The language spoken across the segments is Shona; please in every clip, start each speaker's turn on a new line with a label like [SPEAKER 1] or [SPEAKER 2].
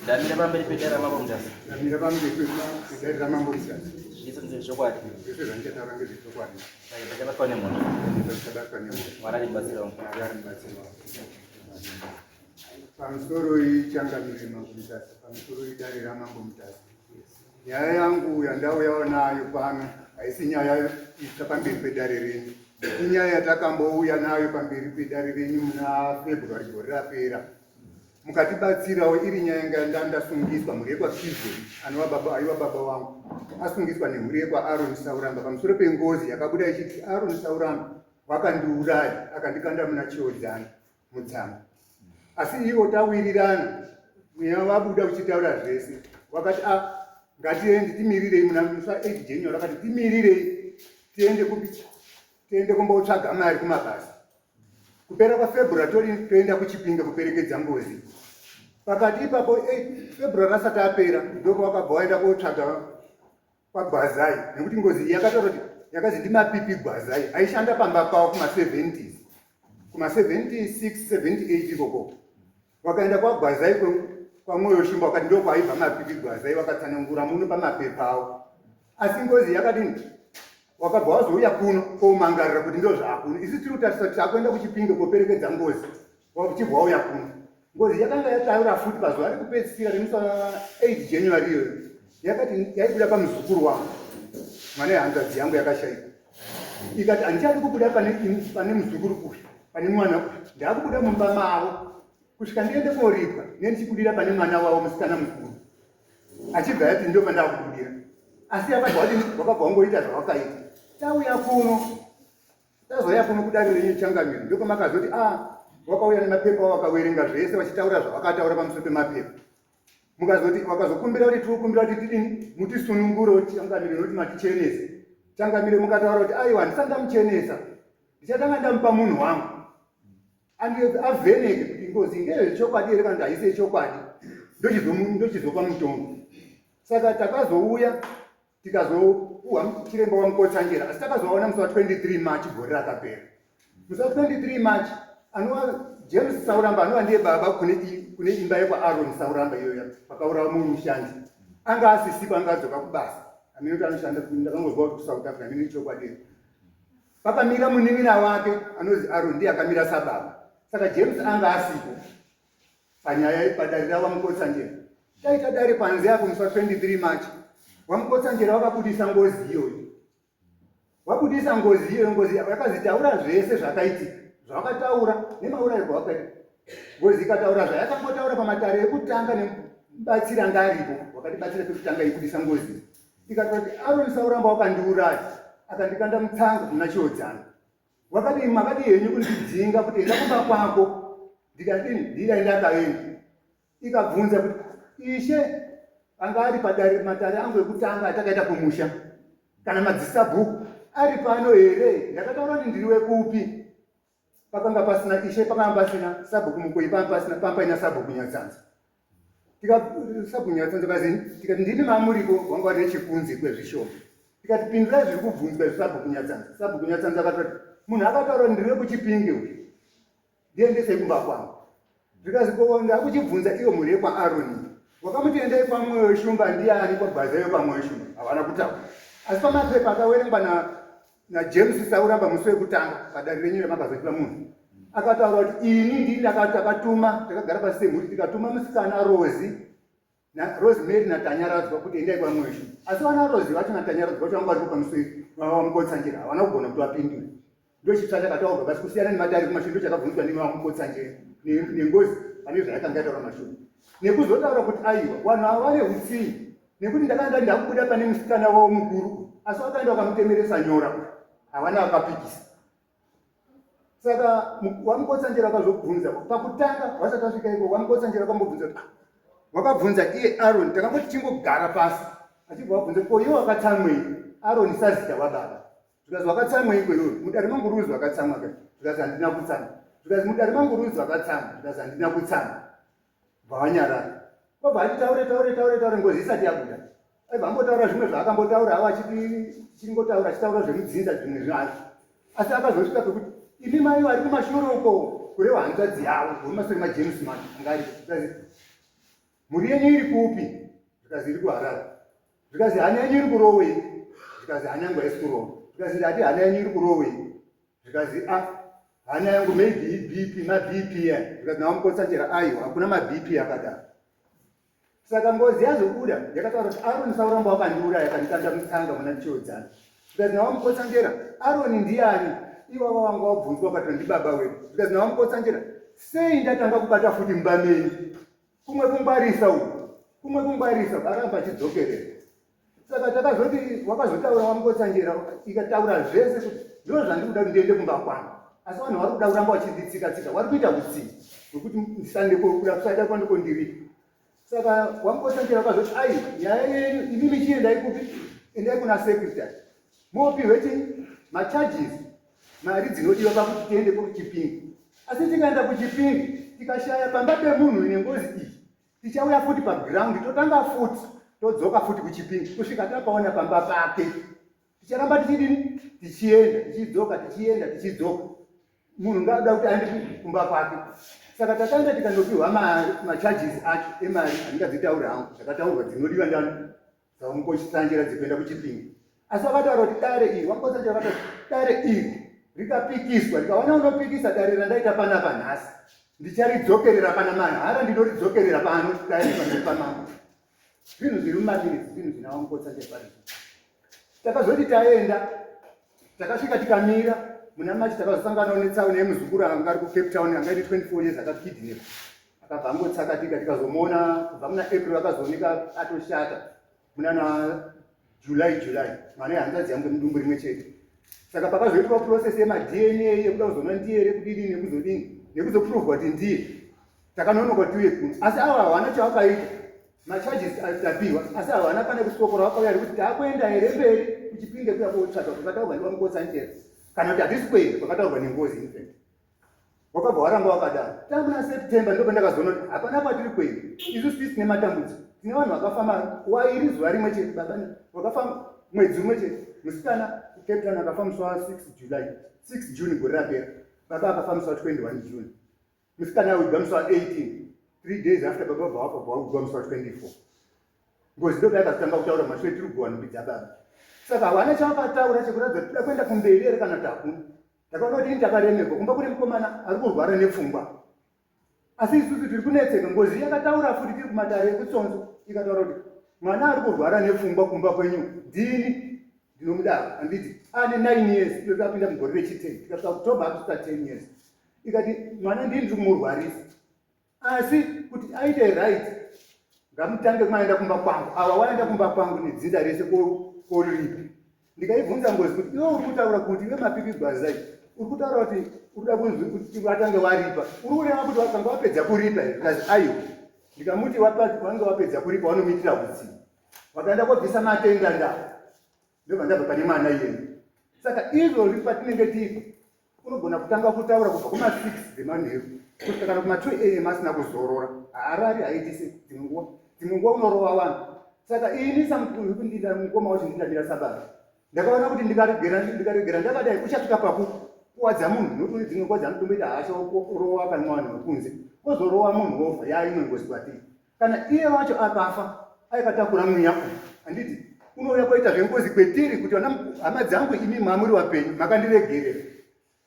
[SPEAKER 1] Ndamira pamberi pedare raMambo Mutasa.
[SPEAKER 2] Ndamira pamberi pedare raMambo Mutasa.
[SPEAKER 1] Zvese ndezvechokwadi.
[SPEAKER 2] Zvese zvandichataura ngezvechokwadi.
[SPEAKER 1] Saka pachabatwa nemhosva.
[SPEAKER 2] Pachabatwa nemhosva.
[SPEAKER 1] Mwari ari mubatsiri wangu.
[SPEAKER 2] Mwari ari mubatsiri wangu. Pamusoro ichangamire Mambo Mutasa. Pamusoro idare raMambo Mutasa. Nyaya yangu yandauyawo nayo pano haisi nyaya itsva pamberi pedare renyu. Inyaya yatakambouya nayo pamberi pedare renyu muna February gore rapera. Mukatibatsirawo iri nyaya yanga ndandasungiswa mhuri yekwaKizon anova baba aiva baba wangu asungiswa nemhuri yekwaAron Sauramba pamusoro pengozi yakabuda ichiti Aron Sauramba wakandiuraya akandikanda muna Chiodzana mutsamba asi ivo tawirirana mweya wabuda uchitaura zvese wakati a ah, ngatiende timirirei muna musi wa 8 January akati timirirei tiende kupi tiende kumbotsvaga mari kumabasa Kupera kwaFebruary tori toenda kuChipinge kuperekedza ngozi. Pakati ipapo eh, February asati apera ndopawakabva waenda kotsvaga kwaGwazai nekuti ngozi iyi yakataura kuti yakazi ndimapipi Gwazai aishanda pamba pavo kuma-70s kuma-76 78 ikoko wakaenda kwaGwazai kwaMwoyo Shumba wakati ndokwaibva mapipi Gwazai wakatsanangura muno pamapepa awo asi ngozi yakadini wakabva wazouya kuno komangarira kuti ndozvaakuno isu tiri kutarisa kuti takuenda kuchipinge koperekedza ngozi uchibva wauya kuno ngozi yakanga yataura futi pazuva rekupedzisira remusi wa 8 January iyoyo yakati yaibuda pamuzukuru wangu mwana yehanzvadzi yangu yakashaika ikati handichadi kubuda pane muzukuru uyu pane mwana uyu ndakubuda mumba mavo kusvika ndiende koripwa nendichibudira pane mwana wavo musikana mukuru achibva yati ndo pandakubudira asi yakabva wati wakabva wangoita zvawakaita tauya kuno tazouya kuno kudare renyu changamire ndopamakazoti a ah, wakauya nemapepa wakawerenga zvese vachitaura zvawakataura pamusoro pemapepa mukazoti wakazokumbira kuti tikukumbira kuti tidini mutisunungure changamire nokuti matichenesa changamire mukataura kuti aiwa handisati ndamuchenesa ndichatanga ndamupa munhu wangu avheneke kuti ngozi ngeyechokwadi here kana kuti haisi yechokwadi ndochizopa mutongo saka takazouya tikazopuhwa chiremba wamukotsanjera asi takazovaona musi wa 23 March gore rakapera musi wa 23 March anova James Sauramba anova ndiye baba kune imba yekwaAron Sauramba iyoyo pakaurawa mumwe mushandi anga asisipo anga adzoka kubasa amene kuti anoshanda ndakangozwa kuti kuSouth Africa amene ichokwadi pakamira munin'ina wake anonzi Aron ndiye akamira sababa saka James anga asipo panyaya padare raVaMukotsanjera taita dare panze apo musi wa 23 March VaMukotsanjera vakabudisa ngozi iyoyo wabudisa ngozi iyoyo ngozi yakazitaura zvese zvakaitika zvavakataura nemaurayirwo avakaita ngozi ikataura zvayakangotaura pamatare ekutanga nemubatsiri anga aripo wakatibatsira pekutanga ibudisa ngozi ikataura kuti Aroni Sauramba wakandiuraya akandikanda mutsanga muna Chiodzana wakadii makadii henyu kundidzinga kuti enda kumba kwako ndikadini ndidai ndakaenda ikabvunza kuti ishe anga ari padare matare angu ekutanga atakaita kumusha kana madzisabhuku ari pano here ndakataura kuti ndiri wekupi pakanga pasina ishe pakanga pasina sabhuku mukoyi panga pasina panga paina sabhuku nyatsanza sabhuku nyatsanza kazi tikati ndini mamuriko wanga wari nechekunze kwezvishoma tikati pindurai zviri kubvunzwa izvi sabhuku nyatsanza sabhuku nyatsanza akatoti munhu akataura kuti ndiri wekuchipinge uyu ndiendesei kumba kwangu zvikazi ko ndakuchibvunza iyo mhuri yekwaaroni wakamuti endai kwamwoyo shumba ndiani kwagwazayo kwamwoyo shumba havana kutaura asi pamapepa akawerengwa na naJames Sauramba musi wekutanga padare renyu ramakazotipa munhu akataura kuti ini ndini takatuma takagara pasi semhuri tikatuma musikana Rozi naRosemary naTanyaradzwa kuti endai kwaMweshu asi vana Rozi vacho naTanyaradzwa vacho vanga varipo pamusi vamukotsanjera havana kugona kuti vapindure ndochitsva chakataurwa basi kusiyana nematare kumashure ndochakabvunzwa nevamukotsanjera nengozi pane zvayakanga yataura mashure nekuzotaura kuti aiwa vanhu ava vane utsinye nekuti ndakanga ndati ndakubuda pane musikana wavo mukuru asi wakaenda wakamutemeresa nyora havana vakapikisa saka wamukotsanjera wakazobvunza pakutanga wasati wasvika iko wamukotsanjera wakambobvunza kuti ah, wakabvunza iye Aron takangoti chingogara pasi achibva wabvunza ko iwe wakatsamwei Aron sazita wababa zvikazi wakatsamwei ko iwe mudare mangu ruzi wakatsamwa ka zvikazi handina kutsamwa zvikazi mudare mangu ruzi wakatsamwa zvikazi handina kutsamwa bva wanyarara kwabva ati taure taure taure taure ngozi isati yabuda aibva ambotaura zvimwe zvaakambotaura avo achiti chingotaura achitaura zvemudzinza zvimwe zvacho asi akazosvika pekuti imi mai vari kumashure uko kureva hanzvadzi yavo vomumasure maJames macho anga ari. Mhuri yenyu iri kupi? Zvikazi iri kuHarare. Zvikazi hana yenyu iri kurowei? Zvikazi hana yangu haisi kurowa. Zvikazi ndati hana yenyu iri kurowei? Zvikazi a ah, hana yangu maybe ibp, mabp ya. Zvikazi naVaMukotsanjera aiwa, hakuna mabp akadaro. Saka ngozi yazobuda yakataura kuti Aroni sauramba wakandiuraya akandikanda mutsanga muna Chiyodzana. Zvikazi naVaMukotsanjera Aroni ndiani? Iwawa wanga wabvunzwa ukati ndibaba wedu. Zvikazi naVaMukotsanjera sei ndatanga kubata futi mumba menyu? Kumwe kungwarisa uku, kumwe kungwarisa aramba achidzokerera. Saka takazoti wakazotaura waMukotsanjera ikataura zvese kuti ndo zvandiri kuda kuti ndiende kumba kwangu. Asi vanhu vari kuda kuramba vachinditsika tsika, vari kuita utsinye hwekuti ndisande kuda kusada kwandikondiripa. Saka waMukotsanjera wakazoti ai nyaya yenyu imimi chiendai kupi? Endai kuna secretary. Mopihwe chii? Macharges, mari dzinodiwa pakuti tiende kuChipinge. Asi tikaenda kuChipinge tikashaya pamba pemunhu nengozi iyi, tichauya futi paground totanga futi todzoka futi kuChipinge kusvika tapaona pamba pake. Ticharamba tichidini? Tichienda, tichidzoka, tichienda, tichidzoka. Munhu ngaada kuti aende kumba kwake. Saka takaenda tikandopiwa macharges acho emari handingadzitauri hangu, zvakataurwa dzinodiwa ndani dzaVaMukotsanjera dzekuenda kuChipinge. Asi vakataura kuti dare iri, VaMukotsanjera vakati dare iri rikapikiswa, rikaona unopikisa dare randaita panapa nhasi, ndicharidzokerera pana mahara, ndinoridzokerera pano dare pamberi pamambo. Zvinhu zviri mumapiritsi, zvinhu zvina VaMukotsanjera pari. Takazoti taenda, takasvika tikamira muna March, takazosanganawo netsaona yemuzukuru anga ari kuCape Town, anga aine 24 years akakidnap, akabva angotsakatika, tikazomuona kubva muna April, akazooneka atoshata muna na July, mwana yehanzvadzi yangu mudumbu rimwe chete. Saka pakazoitwa process yemaDNA yekuda kuzoona ndiye here kudini nekuzodini nekuzoprovwa kuti ndiye, takanonoka tiuye kuno. Asi ava havana chavakaita, macharges tapiwa, asi havana kana kusokora vakauya rekuti taakuenda here mberi kuChipinge kuya kotsvaga kwakataurwa ndiVaMukotsanjera, kana kuti hatisi kuenda kwakataurwa nengozi. Infact wakabva waramba wakadaro. Tamuna September ndipo pandakazoona kuti hapana kwatiri kuenda. Isu sisi tine matambudziko, tine vanhu vakafamba wairi zuva rimwe chete, baba vakafa mwedzi umwe chete. Musikana kuCape Town akafa musi wa 6 July, 6 June gore rapera. Baba akafa musi wa 21 June. Musikana awigwa musi wa 18, 3 days after baba vabva vafa, vawigwa musi wa 24. Ngozi ndo yakazotanga kutaura mashure tiri kugowa nhumbi dzababa. Saka hawana chavakataura chekuratidza kuti toda kuenda kumberi here kana kuti hakuna. Ndakaona kuti ini takaremerwa, kumba kune mukomana ari kurwara nepfungwa, asi isusu tiri kunetseka. Ngozi yakataura futi tiri kumatare ekuTsonzo, ikataura kuti mwana ari kurwara nepfungwa kumba kwenyu ndini ndinomudaro, handiti ane 9 years, iyo tapinda mugore rechi10, tikasvika October akusvika 10 years. Ikati mwana ndini ndiri kumurwarisa, asi kuti aite right ngamutange maenda kumba kwangu. Ava waenda kumba kwangu nedzinza rese koriripa. Ndikaibvunza ngozi kuti iwe uri kutaura kuti iwe Mapipi Gwazai uri kutaura kuti uri kuda kunzi kuti vatange waripa, uri kureva kuti vakanga wapedza kuripa here? Zvikanzi aiwa. Ndikamuti wange wapedza kuripa wanomuitira utsinye, wakaenda kobvisa matenda nda ndobva ndabva pane mwana iyeye. Saka izvozvi patinenge tiri unogona kutanga kutaura kubva kuma6 dzemanheru kusvika kana kuma2 am asina kuzorora, haarari, haitise dzimwe nguva, dzimwe nguva unorova vanhu. Saka ini samukundinda mukoma wacho ndindamira sababa, ndakaona kuti ndikaregera ndakadai uchasvika pakukuwadza munhu, nokuti dzimwe nguva dzanotomboita hasha orowa kana vanhu vekunze ozorowa munhu wofa, yaa imwe ngozi kwatiri. Kana iye wacho akafa aikatakura mweya uyu, handiti unouya koita zvengozi kwetiri kuti vana hama dzangu imi mamuri wapenyu makandiregerera.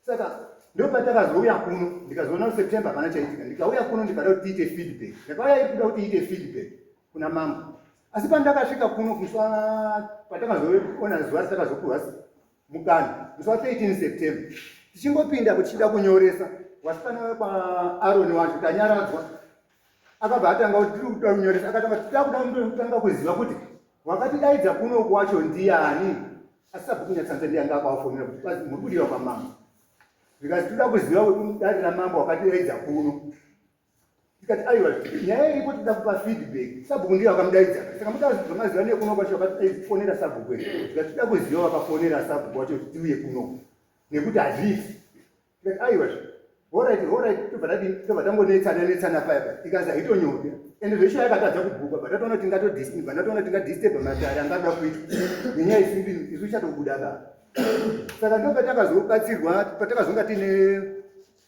[SPEAKER 2] Saka ndopatakazouya kuno, ndikazoona kuti September hapana chaitika, ndikauya kuno ndikada kuti tiite feedback. Ndakauya iri kuda kuti iite feedback kuna mambo, asi pandakasvika kuno musi patakazoona zuva ratakazopuhwa mukana musi wa 13 September, tichingopinda tichida kunyoresa, wasikana wekwaAroni wacho tanyaradzwa akabva atanga kuti tiri kuda kunyoresa, akatanga kuti tida kuda kutanga kuziva kuti wakatidaidza kuno wacho ndiani. Asi sabhuku Nyatsanza ndiye anga akavafonera kuti kwazi muri kudiwa kwamambo, zvikati toda kuziva wekudare ramambo wakatidaidza kuno. Tikati aiwa, nyaya iripo toda kupa feedback, sabhuku ndiye wakamudaidza, saka muda maziva nekuno kwacho wakatifonera sabhuku here? Tikati toda kuziva wakafonera sabhuku wacho kuti tiuye kuno nekuti hazviiti. Tikati aiwa, alright, alright, tobva tadini, tobva tangonetsana netsana paya paya, ikanzi haitonyorwi, ende zveshuwa yakatadza kubhukwa. Bva tatoona tingatobva ndatoona tingadisturba matare angada kuitwa nenyaya isiri isu ichatobuda ba. Saka ndo patakazobatsirwa, patakazonga tiine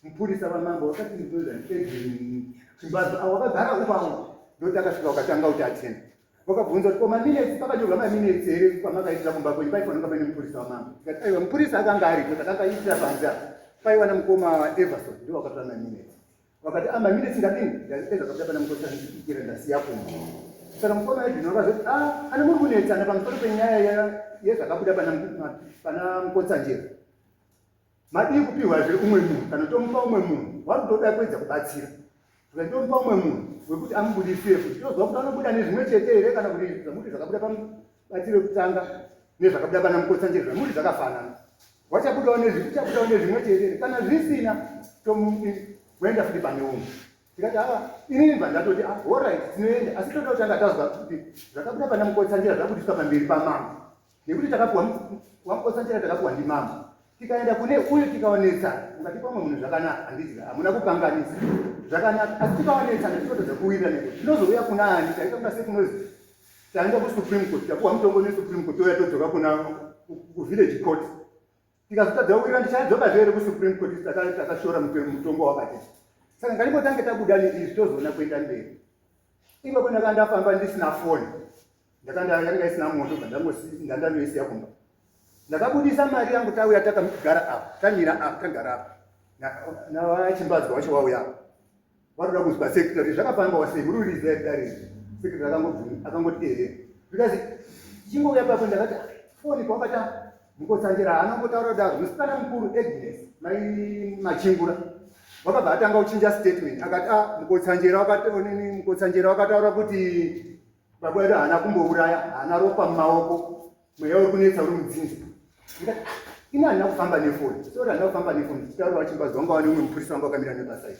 [SPEAKER 2] mupurisa vamambo wakati Edwin Chimbadzo, avo vakagara upawo. Ndotakasvika wakatanga kuti atenda. Vakabvunza kuti ko maminutes pakanyorwa maminutes here kwamakaitira kumba kwenyu paifanira kunge paine mupurisa wamambo. Tikati aiwa mupurisa akanga aripo takakaitira panze apa. Paiva namukoma Everson ndiwo wakatora maminutes. Vakati ah maminutes ndadini ezvakabuda pana mukotsanjera ndasiya kumba. Saka mukoma Edwin vakazoti ah ana muri kunetsana pamusoro penyaya yezvakabuda pana pana mukotsanjera. Madii kupihwazve umwe munhu kana tomupa umwe munhu wari kutoda kuedza kubatsira. Tikati tomupa umwe munhu wekuti amubudisire futi tozwa kuti anobuda nezvimwe chete here kana kuti zvamuti zvakabuda pamubatsiro wekutanga nezvakabuda pana mukotsanjera zvamuti zvakafanana. Wachabudawo nezvi uchabudawo nezvimwe chete here kana zvisina tomuenda futi pane umwe. Tikati haa inini bva ndatoti ah horait tinoenda asi toda kutanga tazwa kuti zvakabuda pana mukotsanjera zvabudiswa pamberi pamambo. Nekuti takapuwa wamukotsanjera takapuwa ndimambo. Tikaenda kune uyu tikaonetsana ungatipa umwe munhu zvakanaka handiti hamuna kukanganisa zvakanaka asi tikaonetsana tinotadza kuwirira nekuti tinozouya kuna ani taita kunga sekunozi taenda kusupreme court tapuwa mutongo nesupreme court touya todzoka kuna kuvillage court tikazotadza kuwirira ndichadzoka zve here kusupreme court takashora mutongo wakati saka ngatimbotange tabuda neizvi tozoona kuenda mberi ipapo ndakanga ndafamba ndisina foni ndakanga yanga isina moto ndandandoisiya kumba ndakabudisa mari yangu tauya takagara apa tamira apa tagara apa navachimbadzwa wacho wauya apa varoda kuzwa secretary zvakafamba wasei muri kuriziva here dare secretary akangoti ehe because tichingouya papo ndakati ah, foni pawakata mukotsanjera haana kungotaura kudaro musikana mukuru agnes mai machingura wakabva atanga kuchinja statement akati a ah, mukotsanjera mukotsanjera wakataura kuti Baba wedu haana kumbouraya, haana ropa mumaoko, mweya uri kunetsa uri mudzinza. Ndikati, ah, ini handina kufamba nefoni. Sorry, handina kufamba nefoni. Ndichitaura vachimbazi vanga vane umwe mupurisa wanga wakamira nebasa iri.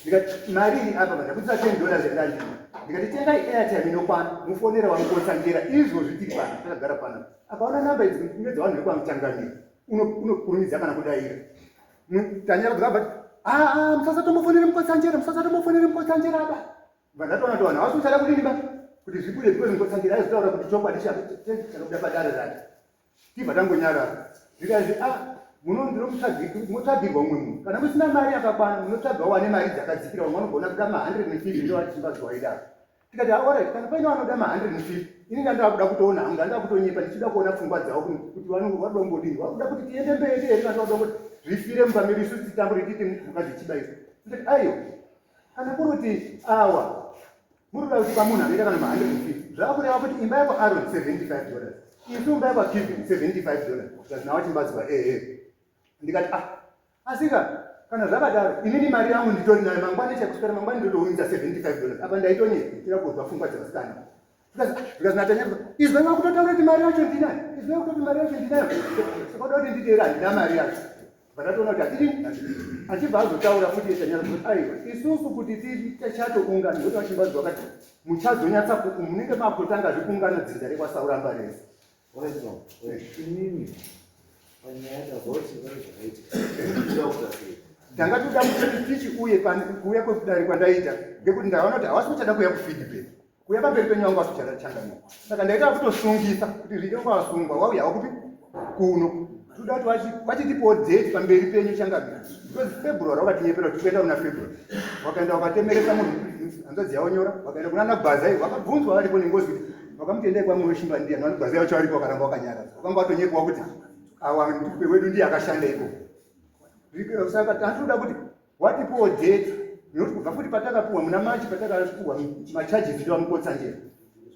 [SPEAKER 2] Ndikati, mari iri apa vandabudisa 10 dollars yandandina. Ndikati, tengai airtime inokwana, mufonere wamukotsanjera izvozvi tiri pano, takagara pano. Akaona namba idzi ndedzevanhu vekwamuchangamire. Unokurumidza kana kudaira. Tanyaradzwa but ah, ah, musasatombofonere mukotsanjera, musasatombofonere mukotsanjera apa. Vandatoona kuti vanhu havasi kuchada kudini ba kuti zvibude because Mukotsanjera aizotaura kuti chokwadi chakabuda padare rake. Tibva tangonyarara. Zvikanzi ah munotsvagirwa umwe munhu. Kana musina mari yakakwana munotsvagawo vane mari dzakadzikira vamwe vanogona kuda ma150 ndovachimbazi waidaro. Tikati ah alright kana paine vanoda ma150 ini ndandava kuda kutoona hangu ndandava kutonyepa ndichida kuona pfungwa dzavo kuti vanoda kumbodini vakuda kuti tiende mberi here kana vanoda kuti zvifire mumba medu isu titambure tiite mhuka dzichibaiswa. Tikati aiwa Kana kuri kuti awa muri kuda kuti pamunhu anoita kana ma150 zvakureva kuti imba yako Aaron 75 dollars isu imba yako Kevin 75 dollars zvikati nawo chimbadziwa ehe ndikati ah asika kana zvakadaro inini mari yangu nditori nayo mangwani chakuswera mangwani ndotounza 75 dollars apa ndaitonyepa ndira kunzwa pfungwa dzevasikana zvikati natanya izwai vakutotaura kuti mari yacho ndinayo izwai kutoti mari yacho ndinayo saka uda kuti nditeera handina mari yacho Vandatoona kuti hatidini achibva azotaura futi yechanyara kuti aiwa isusu kuti tichatoungana nekuti vachimbazi vakati muchazonyatsa munenge makutotanga zvekuungana dzinza rekwasauramba rese.
[SPEAKER 1] Inini panyaya tazwa kuti pane zvakaitika toda kuita sei?
[SPEAKER 2] Tanga toda kuti tichiuye kuuya kwekudare kwandaita ngekuti ndaona kuti havasi kuchada kuuya kufeedback kuuya pamberi penyu wangu wasuchara changamire saka ndaita kutosungisa kuti zviite wanga wasungwa wauyawo kupi kuno toda kuti vachitipowo date pamberi penyu changamire because february wakatinyepera kuti kuenda kuna february wakaenda wakatemeresa munhu hanzvadzi yavo nyora wakaenda kuna nagwazai wakabvunzwa varipo nengozi kuti vakamuti endai kwamwe weshimba ndiye vanogwazai vacho varipo vakaramba wakanyarara wakanga watonyepawo kuti awa wedu ndiye akashanda ikoko saka tatoda kuti Watipuwo date nekuti kubva futi patakapuwa muna March patakapuwa macharges ndewamukotsanjera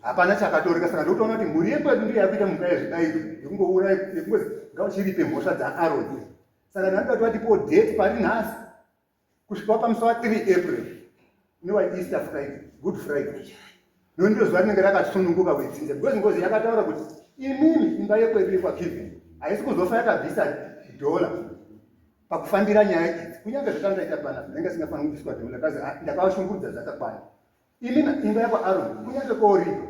[SPEAKER 2] hapana chakatoreka saka ndokutoona kuti mhuri yekwedu ndiyo yakuita mhuka yezvibairo yekungouraya yekungozi ngauchiripe mhosva dzaAron saka ndanoda kuti vatipuwo date pari nhasi kusvika pamusi wa 3 April inova Easter Friday Good Friday no ndiro zuva rinenge rakasununguka wedzinza because ngozi yakataura kuti imimi imba yekwedu yekwaKevin haisi kuzofa yakabvisa dhola pakufambira nyaya idzi kunyange zvatandaita panapa ndanga singafanira kubviswa dhona kazi ah, ndakavashungurudza zvakakwana imi imba yakwaaroni kunyange kooripa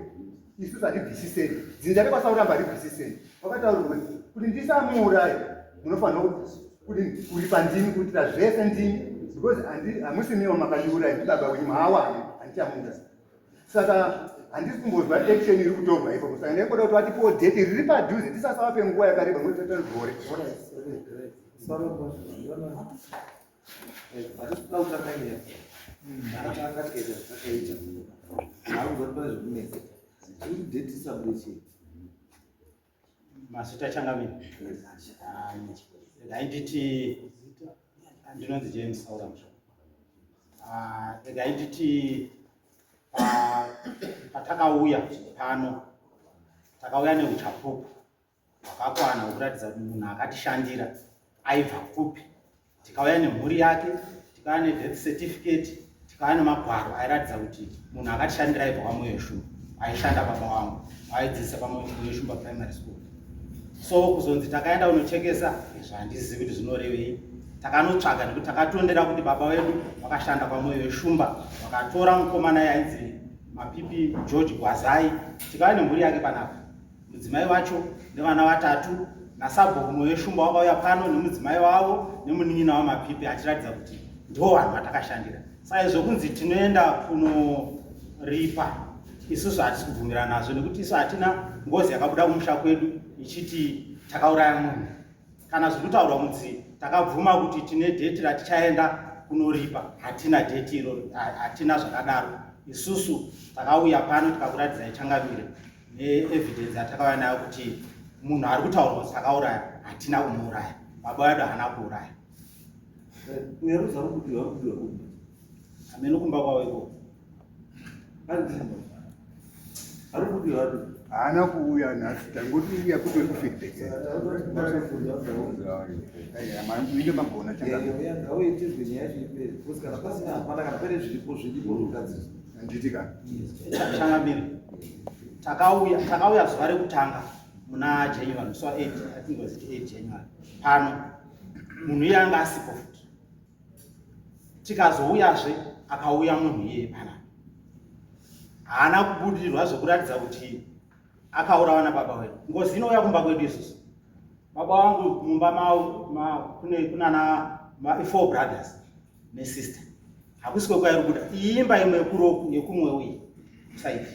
[SPEAKER 2] isusu hatibvisiseni dzinza rekwasauramba haribvisiseni wakataurirwa kuti ndisamuuraye munofanira kuti kuripa ndimi kuitira zvese ndimi because hamusi miwo makandiuraya ndibaba wenyu maawana handichamuda saka handisi kumbozwa action iri kutorwa ipapo saka ndaingoda kuti vatipiwo date riri padhuze tisasavape nguva yakareba ngokuti gore
[SPEAKER 1] Takatanga tikaita zvatakaita. Hakuzi pane zvekunetsa. Tiri date tisabude chii?
[SPEAKER 3] Mazita changamire. Regai nditi ndinonzi James Saura Musha. Ah, regai nditi patakauya pano takauya neuchapupu hwakakwana hwekuratidza kuti munhu akatishandira aibva kupi tikauya nemhuri yake tikauya nedeath certificate tikauya nemagwaro airatidza kuti munhu akatishandira aibva kwamoyo shumba aishanda baba wangu aidzidzisa pamoyo shumba primary school so kuzonzi takaenda kunochekesa izvo handizivi kuti zvinorevei takanotsvaga nekuti takatondera kuti baba vedu vakashanda kwamoyo weshumba vakatora mukomana yainzi mapipi george gwazai tikauya nemhuri yake panapa mudzimai wacho nevana vatatu nasabhuku Moyeshumba wakauya pano nemudzimai wavo nemunin'ina wamapipi achiratidza kuti ndiwo vanhu vatakashandira saka izvo kunzi tinoenda kunoripa isusu hatisi kubvumirana nazvo nekuti isu hatina ngozi yakabuda kumusha kwedu ichiti takauraya munhu kana zviri kutaurwa kunzi takabvuma kuti tine dheti ratichaenda kunoripa hatina dheti iroro hatina zvakadaro isusu takauya pano tikakuratidzai changamire neevidence yatakauya nayo kuti munhu ari kutaurwa kuti takauraya hatina kumuuraya baba vedu haana kuuraya hameno kumba kwavo ikoko
[SPEAKER 2] haana kuuya nhasi tangoti uya kutori kufeedback inge magona handiti ka
[SPEAKER 3] changamire takauya takauya zuva rekutanga muna january musi wa 8 i think was it 8 january pano munhu iye anga asipo futi tikazouyazve akauya munhu iyeye panapa haana kubudirwa zvekuratidza kuti akaurawa nababa wedu ngozi inouya kumba kwedu isusu baba wangu mumba mavo kune kunana four brothers nesister hakusi kwekwairi kuda iyi imba imwe yekuroku yekumwe uye kusaidi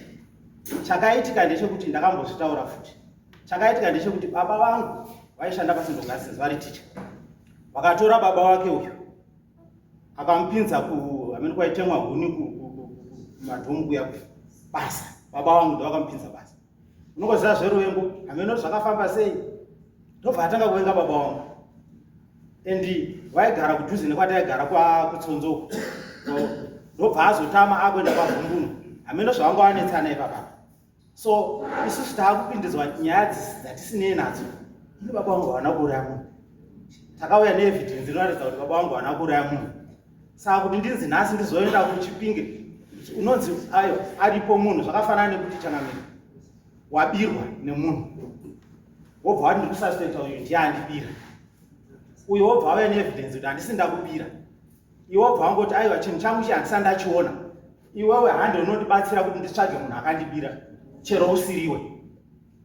[SPEAKER 3] chakaitika ndechekuti ndakambozvitaura futi chakaitika ndechekuti baba vangu vaishanda pasindogasins vari ticha vakatora baba wake uyu akamupinza ku amene kwaitemwa huni kumadhomu kuya basa baba vangu ndovakamupinza basa unongoziva zveruvengo hameno zvakafamba sei ndobva atanga kuvenga baba vangu and vaigara kudhuze nekwataigara kutsonzo uku ndobva azotama akuenda kwavhunduno hameno zvavanga vanetsana ipapapa so isusu taakupindidzwa nyaya dzatisinei nadzo ini baba vangu havana kuuraya munhu takauya neevidence inoratidza kuti baba vangu havana kuuraya munhu saka kuti ndinzi nhasi ndizoenda kuchipinge unonzi ayo aripo munhu zvakafanana nekuti changamire wabirwa nemunhu wobva wati ndikususpecta uyu ndiye andibira uyo wobva wauya neevidence kuti handisi ndakubira iwe wobva wangoti aiwa chinhu changu chi handisa ndachiona iwewe hande unondibatsira kuti nditsvage munhu akandibira chero usiriwe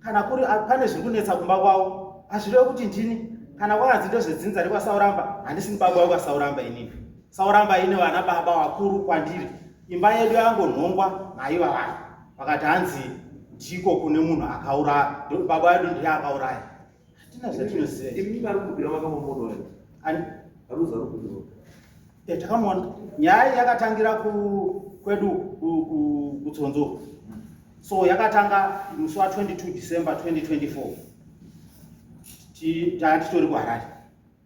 [SPEAKER 3] kana kuri pane zviri kunetsa kumba kwavo hazvirevi kuti ndini kana kwakanzi ndezvedzinza rekwasauramba handisini baba wekwasauramba inini sauramba ine vana baba vakuru kwandiri imba yedu yangonhongwa naiva vanhu vakati hanzi ndiko kune munhu akauraya baba vedu ndiye akauraya hatina zvatinoziva
[SPEAKER 1] imi vari kubudiwa vakamuona here
[SPEAKER 3] Ani?
[SPEAKER 1] Aruza ari kubudiwa
[SPEAKER 3] Eh, takamuona nyaya iyi yakatangira kwedu kutsonzo so yakatanga musi wa 22 december 2024 tanga titori kuharare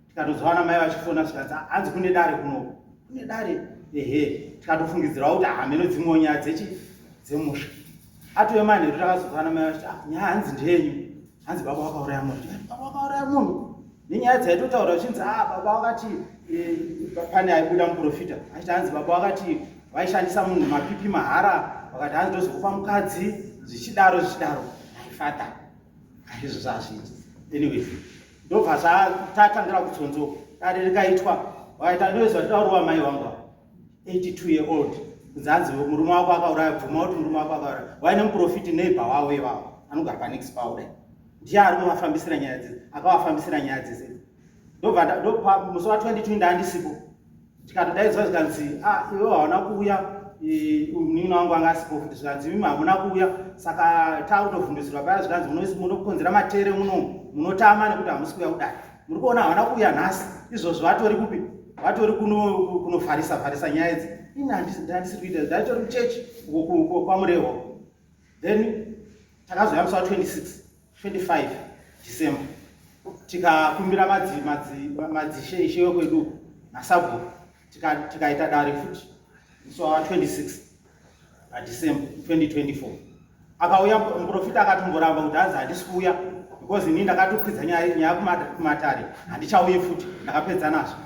[SPEAKER 3] tikatozowana mai vachifona zvikanzi ah, hanzi kune dare kunoku kune dare ehe tikatofungidzirawo kuti hameno dzimwewo nyaya dzechi dzemusha atove manheru takazowana mai vachiti ah, nyaya hanzi ndeyenyu hanzi baba vakauraya munhu tikati baba vakauraya munhu nenyaya dzaitotaura zvichinzi ah baba vakati eh, pane aibuda muprofita achiti hanzi baba vakati vaishandisa munhu mapipi mahara vakati hanzi tozokupa mukadzi zvichidaro zvichidaro my father aizvo zvazviiti anyway ndobva zvatatangira kutsonzo dare rikaitwa vakaita ndoizva taurwa mai vangu 82 year old kunzi hanzi murume wako akauraya bvuma kuti murume wako akauraya waine muprofiti neighbor wavo ivavo anogara panext pavo dai ndiye ari kuvafambisira nyaya dzese akavafambisira nyaya dzese ndobva musi wa 22 ndaandisipo tikatodaidzwa zvikanzi ah iwe hauna kuuya munin'ina wangu anga asipo futi zvikanzi imi hamuna kuuya saka takutovhundusirwa paya zvikanzi munokonzera matere muno munotama nekuti hamusi kuuya kudai muri kuona havana kuuya nhasi izvozvo vatori kupi vatori kunofarisa farisa nyaya idzi Ini handisi kuita, ndaitori kuchechi kwaMurewa. Then takazouya musi wa26 25 December, tikakumbira madzishe, ishe wekwedu nasabhuku, tikaita dare futi musi wa26 paDecember 2024. Akauya muprofita, akatomboramba kuti hanzi handisi kuuya because ini ndakatokwidza nyaya kumatare, handichauye futi, ndakapedza nazvo.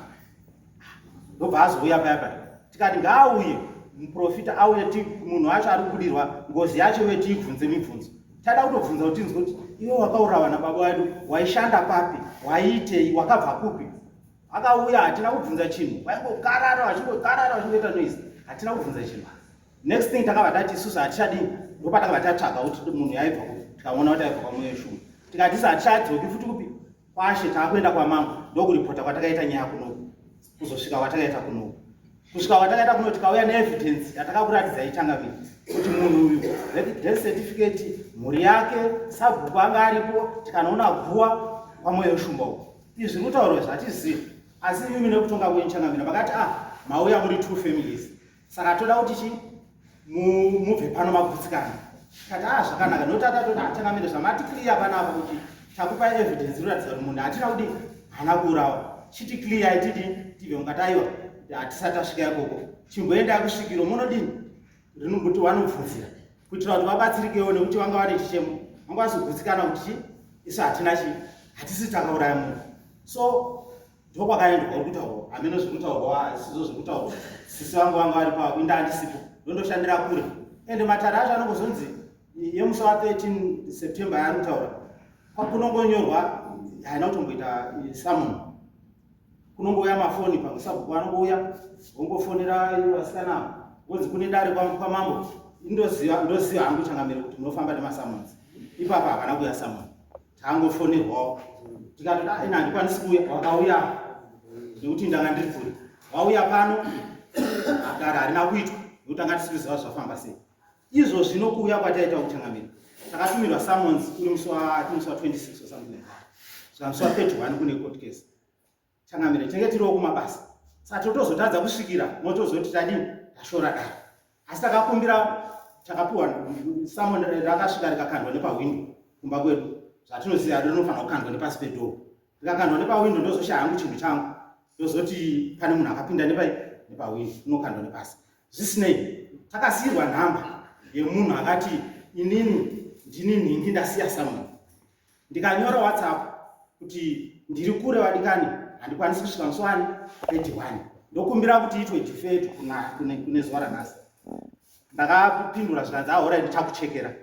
[SPEAKER 3] Ndobva azouya paya paya, tikati ngaauye muprofita, auye munhu wacho ari kubudirwa ngozi yacho iwe, tiibvunze mibvunzo. Tada kutobvunza kuti tinzwe kuti iwe wakaurawa nababa wedu waishanda papi, waiitei, wakabva kupi. Akauya, hatina kubvunza chinhu, vaingokarara, vachingokarara, vachingoita noise, hatina kubvunza chinhu. Next thing takabva tati isusu hatichadii. Ndopatakabva tatsvaga kuti munhu yaibva kupi, tikaona kuti aibva kwaMoyo Shumba. Tikati isu hatichadzoki futi kupi kwashe, taakuenda kwamambo. Ndokuripota kwatakaita nyaya kunoku, kuzosvika kwatakaita kunoku, kusvika kwatakaita kuno, tikauya neevidence yatakakuratidzai changamire kuti munhu uyu, death certificate, mhuri yake, sabhuku anga aripo, tikanoona guwa kwaMoyo Shumba uko. Izvi zviri kutaurwa zvatizivi, asi imimi nekutonga kwenyu changamire makati, ah, mauya muri two families, saka toda kuti chi mubve pano magutsikana. Kati, ah, zvakanaka, nokuti atatoti changamire zvamati clear panapa kuti takupai evidence inoratidza kuti munhu hatina kuti haana kuurawa, chiti clear itidi tibve. Mukati aiwa, hatisati tasvika ikoko, chimboendai kusvikiro munodini rinokuti vanobvunzira kuitira kuti vabatsirikewo, nekuti vanga vane chichemo, vanga vasogutsikana kuti chi isu hatina chi hatisi takauraya munhu. So ndokwakaendwa uri kutaurwa, hameno zviri kutaurwa, sizvo zviri kutaurwa. Sisi vangu vanga vari pavo, inda handisipo, ndondoshandira kure, ende matare acho anongozonzi yemusi wa13 September yaari kutaura kunongonyorwa, haina kutomboita summon, kunongouya mafoni pamwe sabhuku anongouya vongofonera vasikana ava, vonzi kune dare kwamambo. Ndoziva, ndoziva hangu changamire kuti munofamba nemasummons. Ipapa havana kuuya summon, tangofonerwawo, tikatoti, ah, ina handikwanisi kuuya. Wakauya nekuti ndanga ndiri kure, wauya pano, dare harina kuitwa nekuti tanga tisiri kuziva zvafamba sei. Izvo zvino kuuya kwataita kuchangamira, takatumirwa summons uri musi wa26 or something like that, svika musi wa31 kune court case. Changamire, tinenge tiriwo kumabasa, saka totozotadza kusvikira motozoti tadini, tashora dare. Asi takakumbira, takapiwa summon, rakasvika rikakandwa nepahwindo kumba kwedu. Zvatinoziva, rinofanira kukandwa nepasi pedoor, rikakandwa nepahwindo. Ndozoshaya hangu chinhu changu, ndozoti pane munhu akapinda nepai nepahwindo, rinokandwa nepasi. Zvisinei, takasiyirwa nhamba yemunhu akati inini ndini nhingi, ndasiya summon. Ndikanyora WhatsApp kuti ndiri kure vadikani, handikwanisi kusvika musi wani 31, ndokumbira kuti itwe deferred kune zuva ranhasi. Ndakapindura zvikanzi, ahora, ndichakuchekera.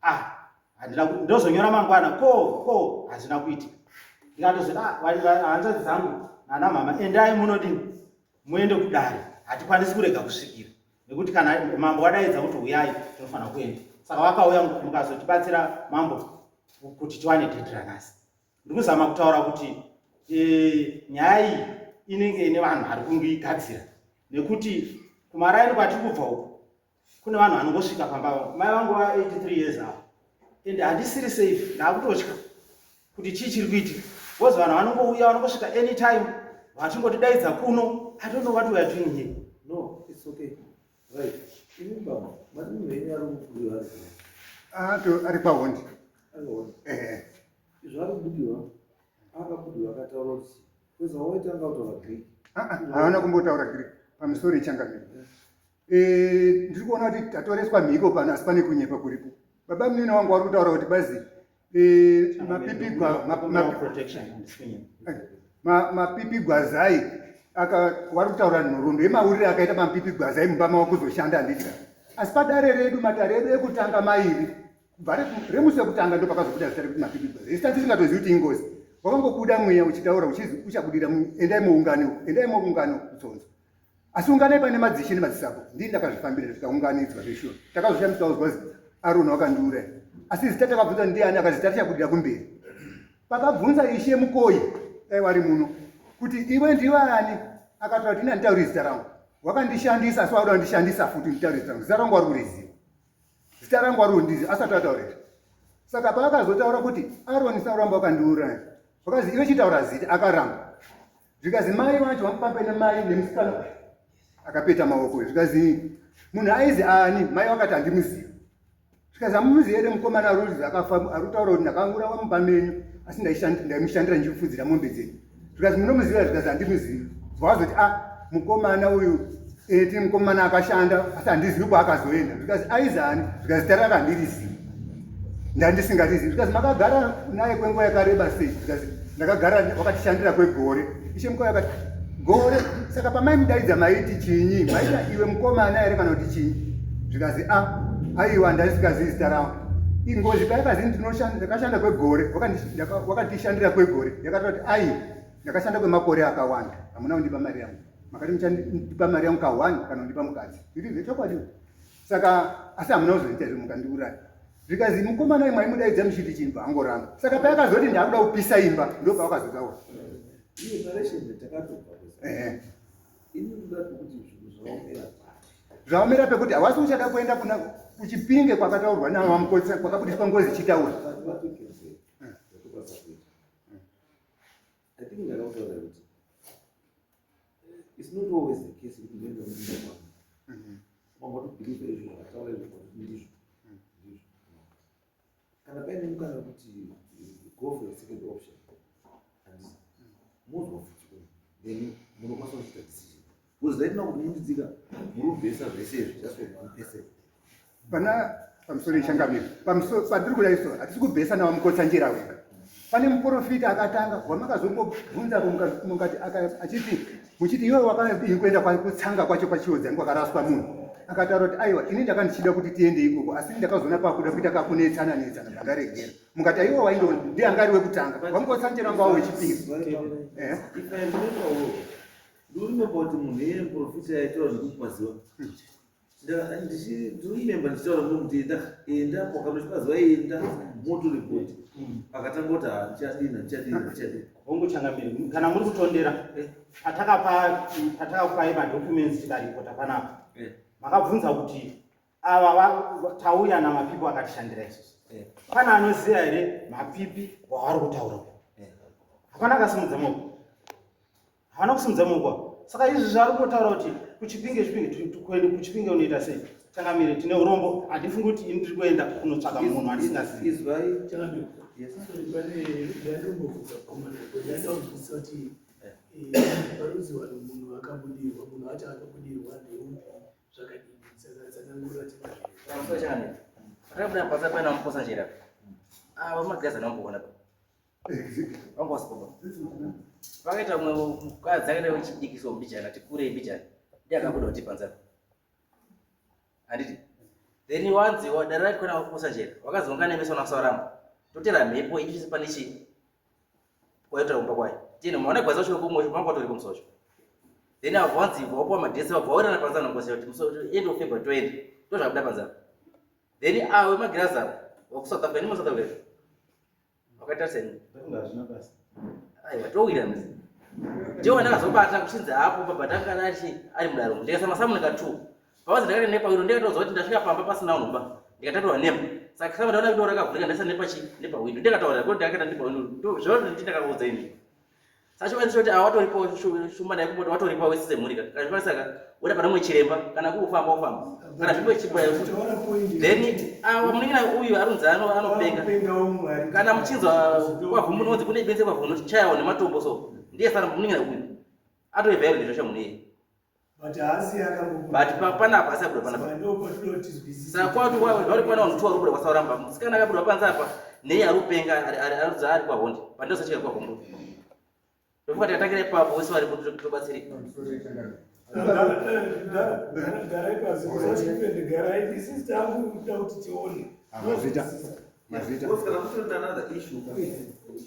[SPEAKER 3] Ah, handina ndozonyora mangwana ko hazvina kuitika. Ndikatozoti, ah, hanzvadzi dzangu nana mama, endai munodini, muende kudare, hatikwanisi kurega kusvikira nekuti kana mambo wadaidza kuti uyai, tinofanira kuenda. Saka vakauya, mukazotibatsira mambo kuti tiwane date ranhasi. Ndiri kuzama kutaura kuti nyaya iyi inenge ine vanhu vari kungoigadzira, nekuti kumaraini kwatiri kubva uku kune vanhu vanongosvika pamba. Mai vangu va83 years avo, and handisiri safe, ndaakutotya kuti chii chiri kuitika, because vanhu vanongouya, vanongosvika anytime vachingotidaidza kuno. I don't know what we are doing here.
[SPEAKER 1] No, it's okay. Right. Imi baba, mati munhu wenyu ari kubudiwa ari kupi?
[SPEAKER 2] Ah, ari kwahondi.
[SPEAKER 1] Ari kuona.
[SPEAKER 2] Ehe.
[SPEAKER 1] Izvo ari kubudiwa, akabudiwa akataura kuti kweza waitanga kutaura Greek.
[SPEAKER 2] Ah, ah, haana kumbotaura Greek pamusoro ichangamire. Ndiri kuona kuti tatoreswa mhiko pano, asi pane kunyepa kuripo. Baba munini wangu wari kutaura kuti bazi mapipigwa
[SPEAKER 3] Protection, handisi kunyepa.
[SPEAKER 2] Mapipi gwazai aka wari kutaura nhoroondo yemauriro akaita mapipi gwazai mumba mavo kuzoshanda, handitya. Asi padare redu, matare edu ekutanga mairi, kubva remusi wekutanga ndo pakazobuda zita rekuti mapipi gwazai. Isu tisingatozivi kuti ingozi, wakangobuda mweya uchitaura uchizi uchabudira endai muungano, endai muungano kutsonzo, asi unganai pane madzishe nemadzisabo. Ndini ndakazvifambira, tikaunganidzwa zveshuwa. Takazoshamiswa kuzwa zi Aroni wakandiuraya, asi zita takabvunza ndiani, akati zita richabudira kumberi. Pakabvunza ishe Mukoyi, dai wari muno, kuti iwe ndiwe ani, akataura kuti ini handitauri zita rangu, wakandishandisa, asi wakuda kundishandisa futi nditauri zita rangu. Zita rangu wari kuriziva, zita rangu wari kundiziva, asati ataura izvo. Saka paakazotaura kuti Aroni sauramba wakandiuraya, vakazi iwe chitaura zita, akaramba. Zvikazi mai vacho vamupambe nemai nemusikana. Akapeta maoko zvikazi munhu aizi ani? Mai vakati handimuzivi. Zvikazi hamumuzivi here mukomana arikuti akafa arikutaura kuti ndakaurawa mumba menyu asi ndaimushandira ndichifudzira mombe dzenyu. Zvikazi munomuziva? Zvikazi handimuzivi. Bva vazoti a ah, mukomana uyu eh, tiri mukomana akashanda asi handizivi kwaakazoenda. Zvikazi aizi ani? Zvikazi zita rake handirizivi. Ndandisingarizivi. Zvikazi makagara naye kwenguva yakareba sei? Zvikazi ndakagara wakatishandira kwegore. Ishe mukauya akati gore saka pamaimudaidza maiti chinyi? Maita iwe mukomana here kana kuti chinyi? Zvikazi a ah, aiwa ndaisingazivi zita rangu. Ingozi payakazi ndakashanda kwegore wakatishandira kwegore yakataura kuti aiwa ndakashanda kwemakore akawanda hamuna kundipa mari yangu makati muchandipa mari yangu kahwani kana kundipa mukadzi zviri zvechokwadi saka asi hamuna kuzoita izvo mukandiuraya zvikazi mukomana imwe aimudaidza muchiti chinhu angoramba saka payakazoti ndakuda kupisa imba ndo pawakazotaura zvaomera pekuti hawasi uchada kuenda kuna kuchipinge kwakataurwa navamukotsa kwakabudiswa ngozi ichitaura
[SPEAKER 1] I think ndakakutaura kuti it's not always the case kuti ndoenda kuenda kwangu. Mambo tobelieve izvo zvakataura izvo kuti ndizvo. Ndizvo. Kana paine mukana wekuti go for a second option and mozwa futi umu then munokwanisa kuchiita decision. Because right now kuti mundidzika muri kubhesa zvese izvi just for one person.
[SPEAKER 2] Pana pamusoro ichangamira pamusoro patiri kuda iso hatisi kubhesa navamukotsanjera wega pane muprofita akatanga wamakazombobvunza mukati achiti muchiti iwe wakadii kuenda kutsanga kwacho kwachiodza kwakaraswa munhu akataura kuti aiwa ini ndaka ndichida kuti tiende ikoko asi ndakazoona pakuda kuita kakunetsana netsana ndandaregera mukati aiwa waindoona ndiye anga ari wekutanga wamukotsanjera wanga wechipiri
[SPEAKER 1] eh? Ndoremember kuti munhu iye muprofita aitaura zvekupaziwa Ndirinemba ndichitaura ndokuti enda enda wakanochipaziva enda motoripoti akatanga kuti handichadini handichadini handichadini.
[SPEAKER 3] Hongu changamire, kana muri kutondera eh. patakapa patakakupai madocuments tikaripota panapa eh. makabvunza kuti ava tauya namapipi akatishandira isusu eh. pane anoziva here mapipi wavari kutaura hapana akasimudza maoko Havana kusimudza maoko avo. Saka izvi zvaari kungotaura kuti kuchipinge chipinge kuende kuchipinge unoita sei? Changamire tine urombo handifungi kuti ini ndiri kuenda kunotsvaga munhu andisingazivi.
[SPEAKER 1] Izwai
[SPEAKER 4] changamire. Yes. Sorry pane ndandombobvunza komana ndandaunzwisisa kuti eh, parudzi vanhu munhu akabudirwa munhu acho akabudirwa ndeupi zvakadini saka tsanangura
[SPEAKER 5] changamire. Changamire. Patabuda pasa paina muposa njera. Ava mageza nomboona. Vakaita mumwe mukadzi akaita wechidiki so mbijana tikurei mbijana ndiye akabuda kuti panze apa handiti then wanzi dare rati kwana kuposa njera wakazi wanganemeswa nakusaramba totera mhepo ichisi pane chii kwaitira kumba kwayo tine maona gwaza shoko kumwe manga watori kumusocho then avo wanzi wapuwa madhesi vabva wairana panze anongosha kuti muso end of February toenda ndozvabuda panze apa then avo vemagirazi avo vakusouth africa nemusouth africa wakaita seni aiwa towira mzi ndiwo ndakazobata kuchinzi hapo baba ndakana achi ari mudaro ndikasa masamu nika two pawazi ndakati nepawiro ndikatoziva kuti ndasvika pamba pasina unhu ndikataturwa nemba saka saka ndaona kuti rakavhurika ndaisa nepachi nepawindow ndikataura kuti ndakata nepawindow zvavo ndindakaudza ini Sacho vanzi kuti awatoripo shumba naye kumboti watoripo wese semhuri ka. Kana zvikwanisaka woda pane mumwe chiremba kana kufamba ofamba. Kana zvimwe chibwa then awa munin'ina uyu arunzi ano anopenga. Kana muchinzwa kwavhumbu unonzi kune benzi kwavhumbu unoti chayawo nematombo so. Ndiye sana munin'ina uyu. Atove violent zvacho munhu iye.
[SPEAKER 4] But haasi akambobuda.
[SPEAKER 5] But panapa asi abuda panapa.
[SPEAKER 4] Ndipo patinotinzwisisa.
[SPEAKER 5] Saka kwati vari kuwana vanhu two vari kubuda kwaSauramba. Musikana akabuda panze apa neye ari kupenga ari ari ari ari kwaHondi. Pandosachika kwaHondo. Ndofunga tikatangira ipapo wese varipo tobatsirika.
[SPEAKER 4] Garai pasi musachipende garai isi takuda kuti tione.
[SPEAKER 2] Mazvita. Mazvita.
[SPEAKER 1] Because kana kutoita another issue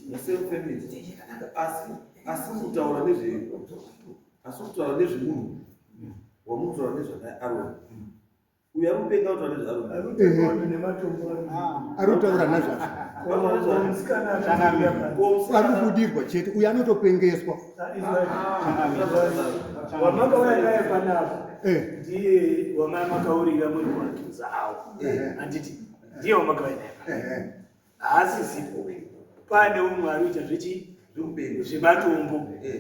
[SPEAKER 1] mu same family asi asi kutaura nezve asi kutaura nezvemunhu wamutaura nezvanaye aroni uyu ari kupenga kutaura nezvaaroni
[SPEAKER 2] ari kutaura nazvazvo ari kubudirwa chete uyu anotopengeswa
[SPEAKER 4] wamakauya naye panapa eh. ndiye wamamakaurira muri kuatuza awo eh. handiti ndiye wamakauya naye eh, haasisipo pane umwe ari kuita zvechi.
[SPEAKER 1] Zvekupenga.
[SPEAKER 4] Zvematombo.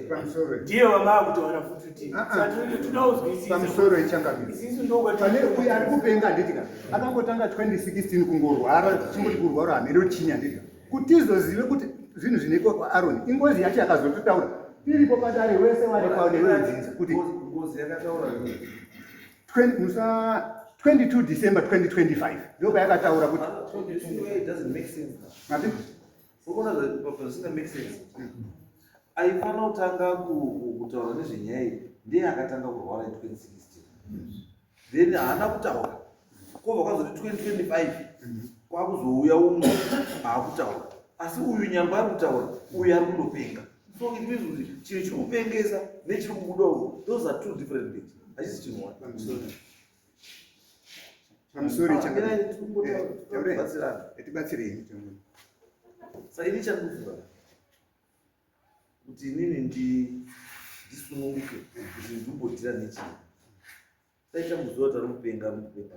[SPEAKER 2] Pamusoro.
[SPEAKER 4] Ndiye wamaa kutaura futi kuti
[SPEAKER 2] Ah, ah.
[SPEAKER 4] saka toda kuzwisisa.
[SPEAKER 2] Pamusoro ichangamiro.
[SPEAKER 4] Isisu ndokwati
[SPEAKER 2] Pane uyu ari kupenga handiti ka akangotanga 2016 kungorwara tichingoti kurwara hameno chinya handiti ka kuti tizozive kuti zvinhu zvinoitwa kwaAroni ingozi yacho yakazototaura tiripo padare wese wari kwaneweudzinza kuti
[SPEAKER 1] Ngozi yakataura nini?
[SPEAKER 2] 20 musa 22 December 2025 ndopayakataura kuti
[SPEAKER 1] So you see where it doesn't make sense now.
[SPEAKER 2] mapi
[SPEAKER 1] Unoona zvisinga make sense. Aifanira kutanga kutaura nezvenyaya iyi ndiye akatanga kurwara in 2016. Then haana kutaura. Kobva kwazoti 2025 kwakuzouya umwe aakutaura. Asi uyu nyangwe ari kutaura, uyu ari kundopenga. So it means kuti chinhu chiri kupengesa nechiri kubuda uku, those are two different things. Hachisi chinhu one.
[SPEAKER 2] Pamusoro
[SPEAKER 1] Ah, mirai, tikumbotaura,
[SPEAKER 2] ichangamiro.
[SPEAKER 1] tibatsirane.
[SPEAKER 2] Tibatsirei changamiro.
[SPEAKER 1] Saka ini chandinofunga kuti inini ndisununguke kuti ndimbodhira nechii dai chamboziva kuti ari kupenga ari kupenga.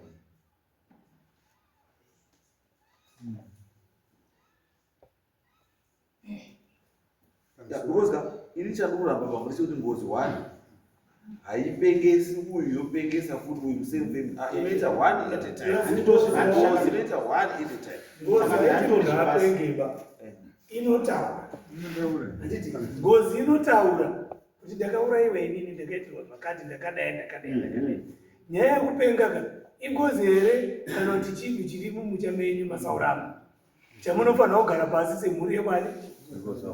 [SPEAKER 1] Yeah, because ka ini chandikuramba pamwe ndechekuti ngozi one haipengesi uyu yopengesa futi uyu same family. Ah, inoita one at a time. Ngozi inoita one at a time.
[SPEAKER 4] Ngozi haiti munhu apengeba. Inotaura. Handiti ngozi inotaura kuti ndakaurayiwa inini, ndakaitirwa zvakati, ndakadai, ndakadai, ndakadai. Nyaya yekupenga ka ingozi here kana kuti chinhu chiri mumucha menyu masaurama chamunofanira kugara pasi semhuri yekwani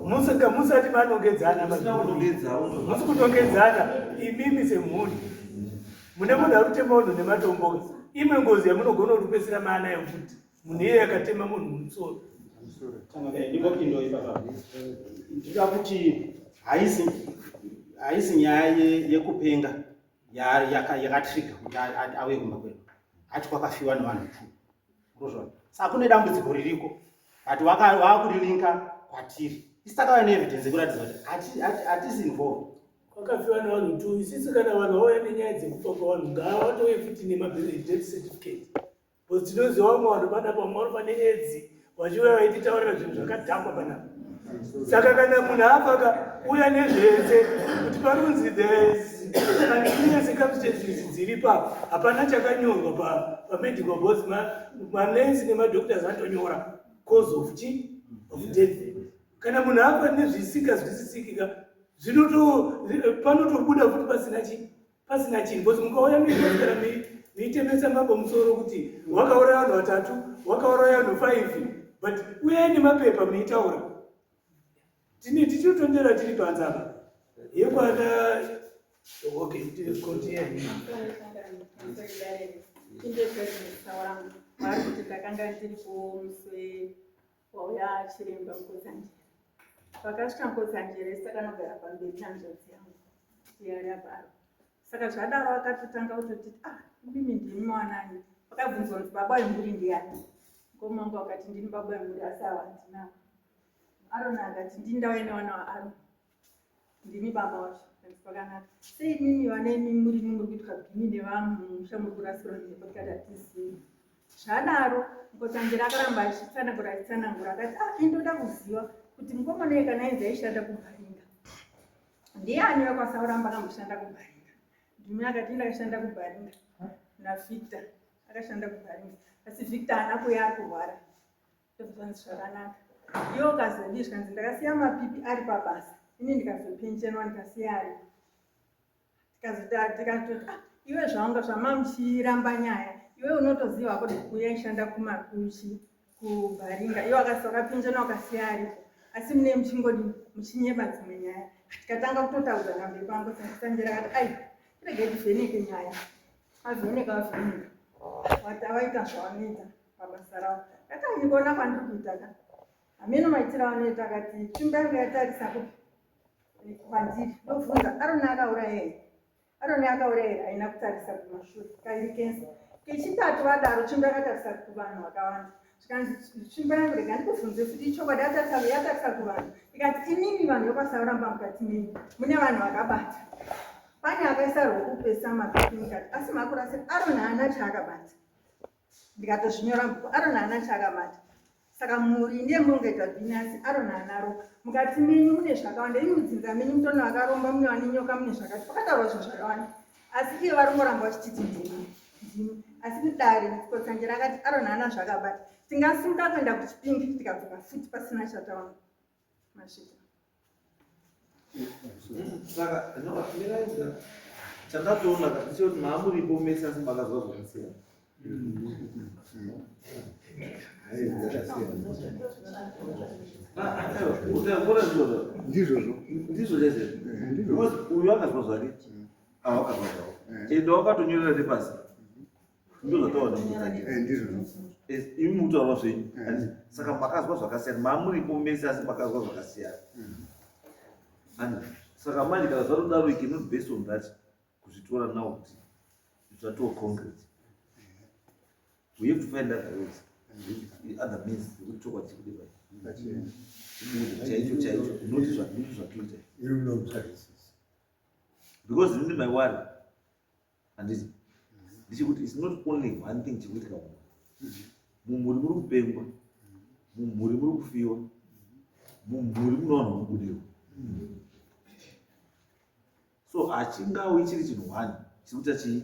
[SPEAKER 4] musika musati manongedzana?
[SPEAKER 1] Musina kunongedza, unobva.
[SPEAKER 4] Musi kutongedzana imimi semhuri mune munhu ari kutema munhu nematombo ka. Imwe ngozi yamunogona kutopedzisira maanayo futi munhu iye akatema munhu mumusoro.
[SPEAKER 3] Ndingopinda ipapa. Ndinoda kuti haisi nyaya yekupenga yakatrigger kuti auye kumba kwedu. Ati kwakafiwa nevanhu two. Urozvona. Saka kune dambudziko ririko but vakurilinka kwatiri. Isi takauya neevidence yekuratidza kuti hatisi involved.
[SPEAKER 4] Kwakafiwa nevanhu two. Isisi kana vanhu vauya nenyaya dzekufa kwavanhu ngavatouye futi nemadeath certificate, because tinoziva vamwe vanhu panapa vamwe vanofa neAIDS vachiuya vaititaurira zvinhu zvakadhakwa panapa. Saka kana munhu afa ka, uya nezvese kuti parunzi unclear circumstances dziri papo. Hapana chakanyorwa pamedical boards, manesi nemadoctors atonyora cause of chi of death. Kana munhu afa nezvisikazwisisiki ka, zvinoto panotobuda futi pasina chi pasina chinhu, because mukauya kana muitemesa mambo musoro kuti wakauraya vanhu vatatu, wakauraya vanhu five, but uyai nemapepa muitaura. Tine tichitondera tiri panze apa yekwana. Okay, continue.
[SPEAKER 6] Vari kuti ndakanga ndiripo musi wauya chiremba Mukotsanjere. Pakasvika Mukotsanjere, takanogara pamberi nehanzvadzi yangu yari aparo. Saka zvadaro akatotanga kutoti, "Ah, imimi ndimi mwanani?" Pakabvunzwa kuti baba wemhuri ndiani, mukoma wangu akati, "Ndini baba wemhuri, asi ava handinavo." Aroni akati, "Ndini ndauya nevana vaAroni, ndini baba wacho." Kanzi, "Pakanaka. Sei imimi vana imi muri muri kuitwa bhini nevanhu mumusha, muri kurasirwa mhepo?" Tikati, "Hatizivi." Zvadaro Mukotsanjera akaramba achitsanangura, achitsanangura, akati, "Ah, indoda kuziva kuti mukomana iye kana ainzi aishanda kuBharinga, ndiani wekwaSauramba akamboshanda kuBharinga?" Ndimi akati, "Ndakashanda kuBharinga naVictor, akashanda kuBharinga, asi Victor haana kuuya, ari kurwara." Zvanzi, "Zvakanaka. Iwe ukazodii?" Zvikanzi, "Ndakasiya mapipi ari pabasa ini, ndikazopenchenwa, ndikasiya aripo." Tikatoti, "Ah, iwe zvawanga zvamamuchiramba nyaya, iwe unotoziva kuti uyaishanda kumakuchi kuBharinga, iwe wakapinjana ukasiya aripo, asi mune muchingodi muchinyeba dzimwe nyaya." Tikatanga kutotaudzana mberi kwangu. Sanjera akati, "Ai, regai tivheneke nyaya." Avheneka, avheneka, vaita zvavanoita pabasa ravo. Ndati, "Kuona kwandiri kuita ka, hameno maitiro avanoita." Akati, "Tsvimbo yangu yatarisa kupi?" Kwandiri. Ndobvunza, "Aroni akauraya here? Aroni akauraya here?" Haina kutarisa kumashure kairi kensa. Kechitatu vadaro, tsvimbo yakatarisa kuvanhu vakawanda. Zvikanzi, "Tsvimbo yangu, rega ndikubvunze futi, ichokwadi yatarisa, yatarisa kuvanhu?" Ikati, "Imimi vanhu vekwaSauramba, mukati menyu mune vanhu vakabata, pane akaisa rwokupesa mapipi mukati, asi makurasira. Aroni haana chaakabata." Ndikatozvinyora mubhuku, Aroni haana chaakabata. Saka mhuri ndiye munongoita bhinasi Aroni anaro. Mukati menyu mune zvakawanda, imi mudzinza menyu mutori nevakaromba, mune vane nyoka, mune zvakati. Pakataurwa zvinhu zvakawanda. Asi iye vari kungoramba vachititi ndimi, ndimi. Asi kudare Mukotsanjera akati Aroni haana zvaakabata. Tingasimuka kuenda kuChipinge tikadzoka futi pasina chataona. Masvika.
[SPEAKER 1] Saka no, mirai chandatoona ka ndechekuti maamuripo mese asi makazwa zvakasiyana.
[SPEAKER 2] Ndizvozvo.
[SPEAKER 1] Ndizvo chese. Because uyu akazwa zvake, ava akazwa zvavo. Ende wakatonyorera nepasi. Ndozvataura
[SPEAKER 2] Eh, ndizvozvo.
[SPEAKER 1] Imi mutaura zvenyu. Saka makazwa zvakasiyana. Maamuripo mese asi makazwa zvakasiyana. And saka manje kana zvatodaro you cannot base on that kuzvitora now kuti zvatoo concrete. We have to find other ways. Other means dzekuti chokwadi chibude pai. Chibude chaicho chaicho not zvatuita. Because inini my worry handiti ndechekuti it's not only one thing chikuitika mumhuri. Mumhuri muri kupengwa, mumhuri muri kufiwa, mumhuri mune vanhu vari kubudirwa. So hachingawi chiri chinhu one chiri kuita chii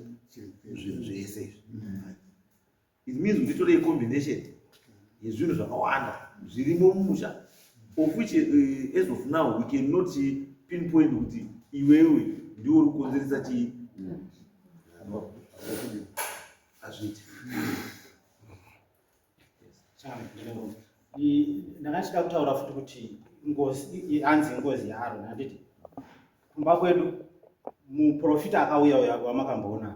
[SPEAKER 1] zvinhu zvese izvi. It means kuti tore combination yezvinhu zvakawanda zvirimo mumusha of which as of now we cannot pinpoint kuti iwewe ndiwe uri kukonzeresa chii. No, hazviiti.
[SPEAKER 3] Ndakachida kutaura futi kuti ngozi hanzi ngozi yaAroni handiti kumba kwedu muprofita akauya uya wamakamboona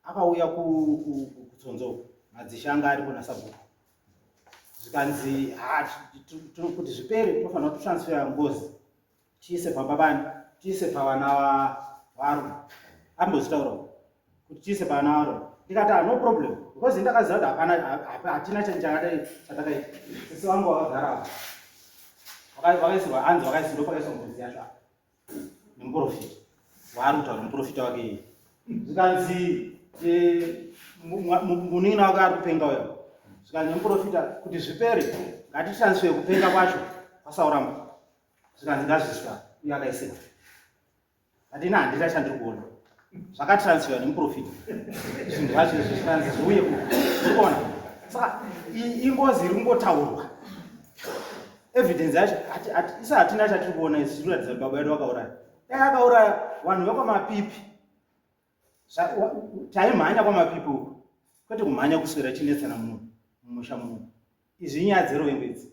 [SPEAKER 3] akauya kutsonzo madzishe anga aripo nasabhuku zvikanzi kuti zvipere tofanira kutransfera ngozi tiise pamba bani tiise pavana vaAroni ambozvitaura kuti tiise pavana vaAroni ndikati ah, no problem because ndakaziva kuti hapana hatina chakadai chatakaita sisi vangu vakagara apa vakaisirwa hanzi vakaisirwa ndopakaiswa ngozi yacho apa nemuprofita waari kutaura muprofita wake iye zvikanzi munin'ina wake ari kupenga uyo zvikanzi nemuprofita kuti zvipere ngatitransfer kupenga kwacho kwasauramba zvikanzi ngazviswa uye akaisirwa handina handina chandiri kuona zvakatransferwa nemuprofita zvinhu zvacho izvi zvikanzi zviuye uri kuona saka ingozi iri kungotaurwa evidence yacho isa hatina chatiri kuona isi chiri kuratidza kuti baba vedu vakauraya dai akauraya vanhu vekwamapipi taimhanya kwamapipi uku kwete kumhanya kuswera chinetsana munhu mumusha muno izvi inyaya dzeruvengo idzi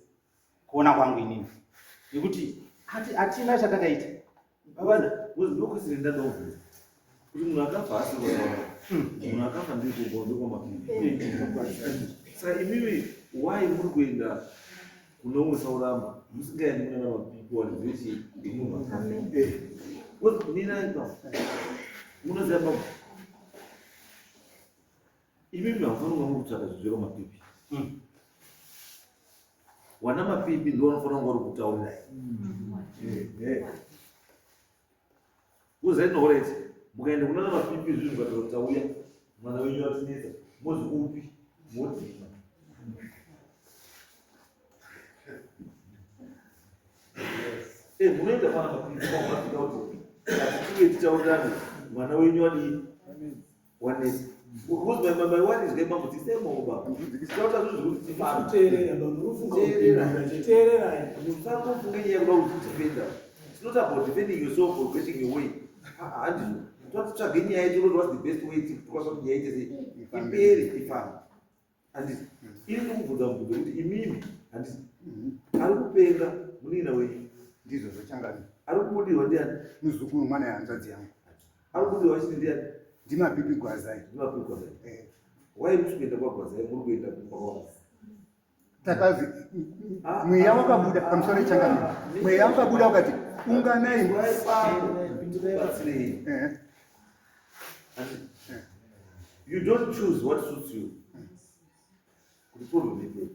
[SPEAKER 3] kuona kwangu inini nekuti hatina chatakaita
[SPEAKER 1] Baba, ndokusiri ndadobvunza kuti munhu akafa asiri kwasaura munhu akafa ndikokwamapipi saka imimi why muri kuenda kune umwe sauramba musingaendi kuna mapipi wanizechi munhu akafa mirai pa munoziva baba imimi hamufaniri kunga muri kutsvaka zvinhu zvekamapipi wana mapipi ndiwo vanofanira kunga uri kutaurirai uzainooreti mukaenda kunana mapipi zvinhu mukataura kuti tauya mwana wenyu atinetsa mozi upi modzima munoenda kwana mapipi mafika kuti atiuye titaurirane mwana wenyu adii wanetsa because my my worry is mambo dzisai maoko baba tinoita zvinhu zvekuti tifambe
[SPEAKER 4] Teerera baba, unofunga
[SPEAKER 1] Teerera.
[SPEAKER 4] kupindura. Teererai.
[SPEAKER 1] musangofunge nyaya yekuda kuzvidefenda it's not about defending yourself or getting your way handizvo totsvage nyaya yedu what's the best way tikwanisa kuti nyaya ite sei ipere ifambe handiti ini ndikubvunza mubvunzo kuti imimi handiti ari kupenga munin'ina wenyu
[SPEAKER 2] Ndizvo zvochangani.
[SPEAKER 1] ari kubudirwa ndiani
[SPEAKER 2] Muzukuru mwana yehanzvadzi yangu.
[SPEAKER 1] ari kubudirwa achiti ndiani
[SPEAKER 2] Ndimapipi Gwazai.
[SPEAKER 1] ndimapipi Gwazai.
[SPEAKER 2] Eh.
[SPEAKER 1] Why musi kuenda kwaGwazai muri kuenda kumba kwavanhu?
[SPEAKER 2] Takazi mweya wakabuda pamusoro yechangamire. Mweya wakabuda ukati unganai.
[SPEAKER 1] Batsirei.
[SPEAKER 2] Eh.
[SPEAKER 1] You don't choose what suits you. Kuti problem ipere.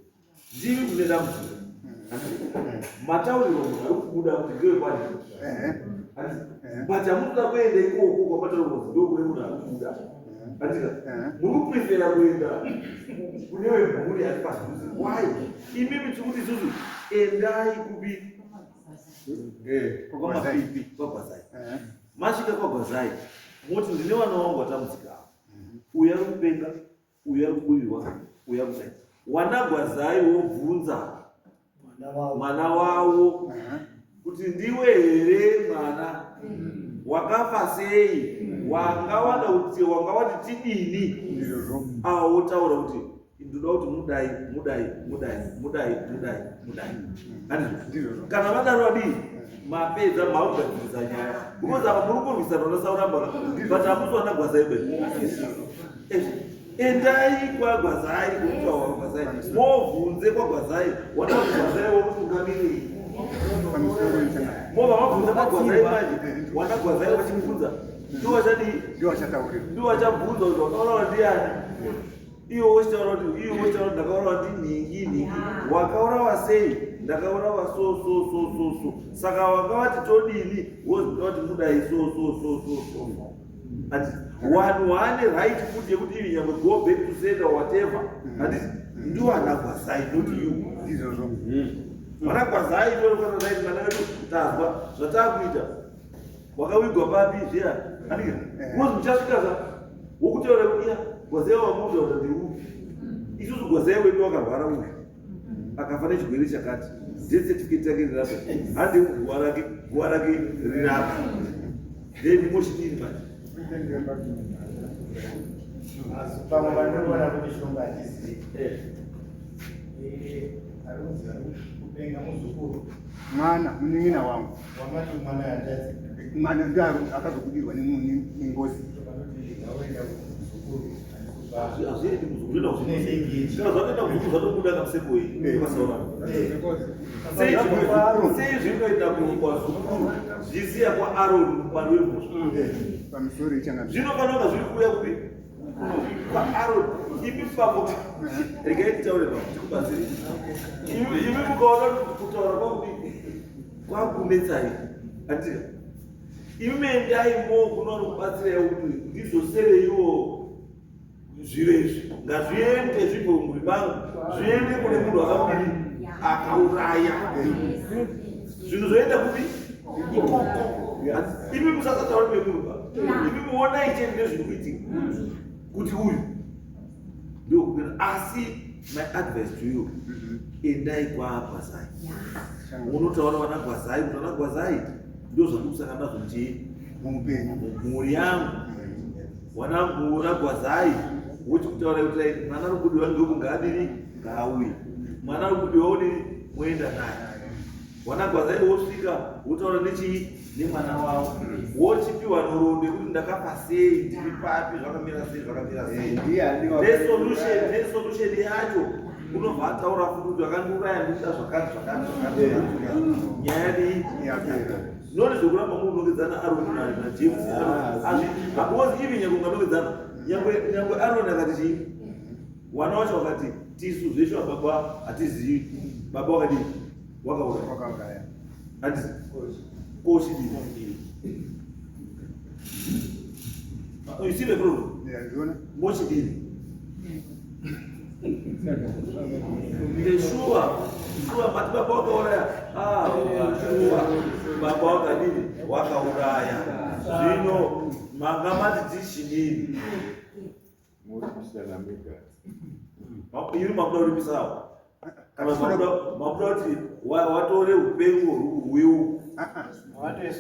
[SPEAKER 1] Ndimi mune dambudziko. Mataurirwa munhu ari kubuda kuti ndewekwani.
[SPEAKER 2] Eh.
[SPEAKER 1] But hamunoda kuenda ikoko kwamataurwa kuti ndokune munhu ari kubuda. Andika muri kuprefera kuenda kune wemhuri ari padhuze. Why? Imimi tiri kuti isusu endai kupi?
[SPEAKER 2] Kwamapipi.
[SPEAKER 1] KwaGwazai. Masvika kwaGwazai moti ndine vana vangu vatambudzika ava. Uyu ari kupenga, uyu ari kuburirwa, uyu ari kudai. Wana Gwazai wobvunza mwana wavo kuti ndiwe here mwana wakafa sei, wanga wada kuti wanga wati tidini, awo wotaura kuti ndoda kuti mudai mudai mudai mudai mudai mudai. Handizvo? Kana vadaro vadii, mapedza, maugadzirisa nyaya, because apa muri kurwisana naSauramba, but hamusi wana Gwazai be. Endai kwaGwazai, kutaura Gwazai, movhunze kwaGwazai, wana Gwazai wokutungamirei, mova mabvunza kwaGwazai manje, wana Gwazai vachibvunza ndiwachadii, ndiwachabvunza kuti wakaurawa ndiani, iwo wochitaura kuti iwo wochitaura kuti ndakaurawa ndinhingi nhingi, wakaurawa sei, ndakaurawa so so so so so, saka wakavati todini, woziva kuti mudai so so so so so. Handiti vanhu vaane right futi yekuti ivi nyangwe go back to sender or whatever, handiti ndiwana Gwazai, not you.
[SPEAKER 2] Ndizvozvo.
[SPEAKER 1] Wana Gwazai ndokwana right, mwana wedu tazwa zvatakuita, wakawigwa papi zviya, handika because muchasvika ka wokutaura kuti iya Gwazai wamuudza kuti ndiupi, isusu Gwazai wedu wakarwara uyu akafa nechirwere chakati, death certificate yake rirapa, hande guva rake, guva rake rirapa, then mochidini manje?
[SPEAKER 7] Asi pamwe vandinoona kuti shonga hatizivi. Ari kunzi ari kupenga muzukuru.
[SPEAKER 2] Mwana munin'ina wangu.
[SPEAKER 7] Wamati mwana yandazi.
[SPEAKER 2] Mwana ndiye akazobudirwa nengozi.
[SPEAKER 7] Vanoti ngaoenda kumuzukuru.
[SPEAKER 1] Hazviendi muzukuru, kana zvatoenda muzukuru zvatobuda kamuseko iyi kwaSauramba. Sei zvinoenda kwazukuru zvisiya kwaAroni mupari wemhosva?
[SPEAKER 2] Pamusoro ichanga.
[SPEAKER 1] Zvinofanira kunga zviri kuuya kupi? KwaAroni. Imi pambo, regai titaure pa tikubatsire. Imi mukaona kuti kutaura kwakudii kwakunetsai, andika imi mendai mo kunoona kubatsirai kuti ndizosereiwo zviro izvi, ngazviende zvibve mumhuri mangu zviende kune munhu akakudii akauraya. Zvinhu zvoenda kupi? Ikoko. Imi musasataura nemunhu pa, imi muonai chete nezviri kuitika kuti uyu ndokupera. Asi my advice to you, endai kwaGwazai, munotaura vana Gwazai kuti vana Gwazai, ndo zvandiri kusangana nazvo muchii
[SPEAKER 2] muupenyu
[SPEAKER 1] mumhuri yangu, wanangu naGwazai wochikutaura kuti right, mwana ari kubudiwa ndokungaadini, ngaauye mwana ari kubudiwa udini, moenda naye. Wana Gwazai wosvika wotaura nechii nemwana wavo, wochipiwa nhoroondo yekuti ndakafa sei, ndiri papi, zvakamira sei, zvakamira sei, nesolution yacho. Unobva ataura futi kuti akandiuraya ndikuda zvakati zvakati zvakati zvakati. Nyaya dii?
[SPEAKER 2] Yapera.
[SPEAKER 1] Noti zvekuramba munonongedzana Aroni naJames because even nyangwe unganongedzana, nyangwe Aroni akati chii, wana wacho wakati tisu zveshuwa baba hatizivi baba wakadii wakauraya.
[SPEAKER 2] Wakauraya.
[SPEAKER 1] Handiti kochidii? You see the problem?
[SPEAKER 2] Yeah, ndiona.
[SPEAKER 1] Mochidini? Shuwa shuwa mati baba wakauraya. Ah, shuwa baba wakadini wakauraya, zvino manga mati tichidini? Iri makuda kuripisawo kana makuda kuti watore upengo hweu?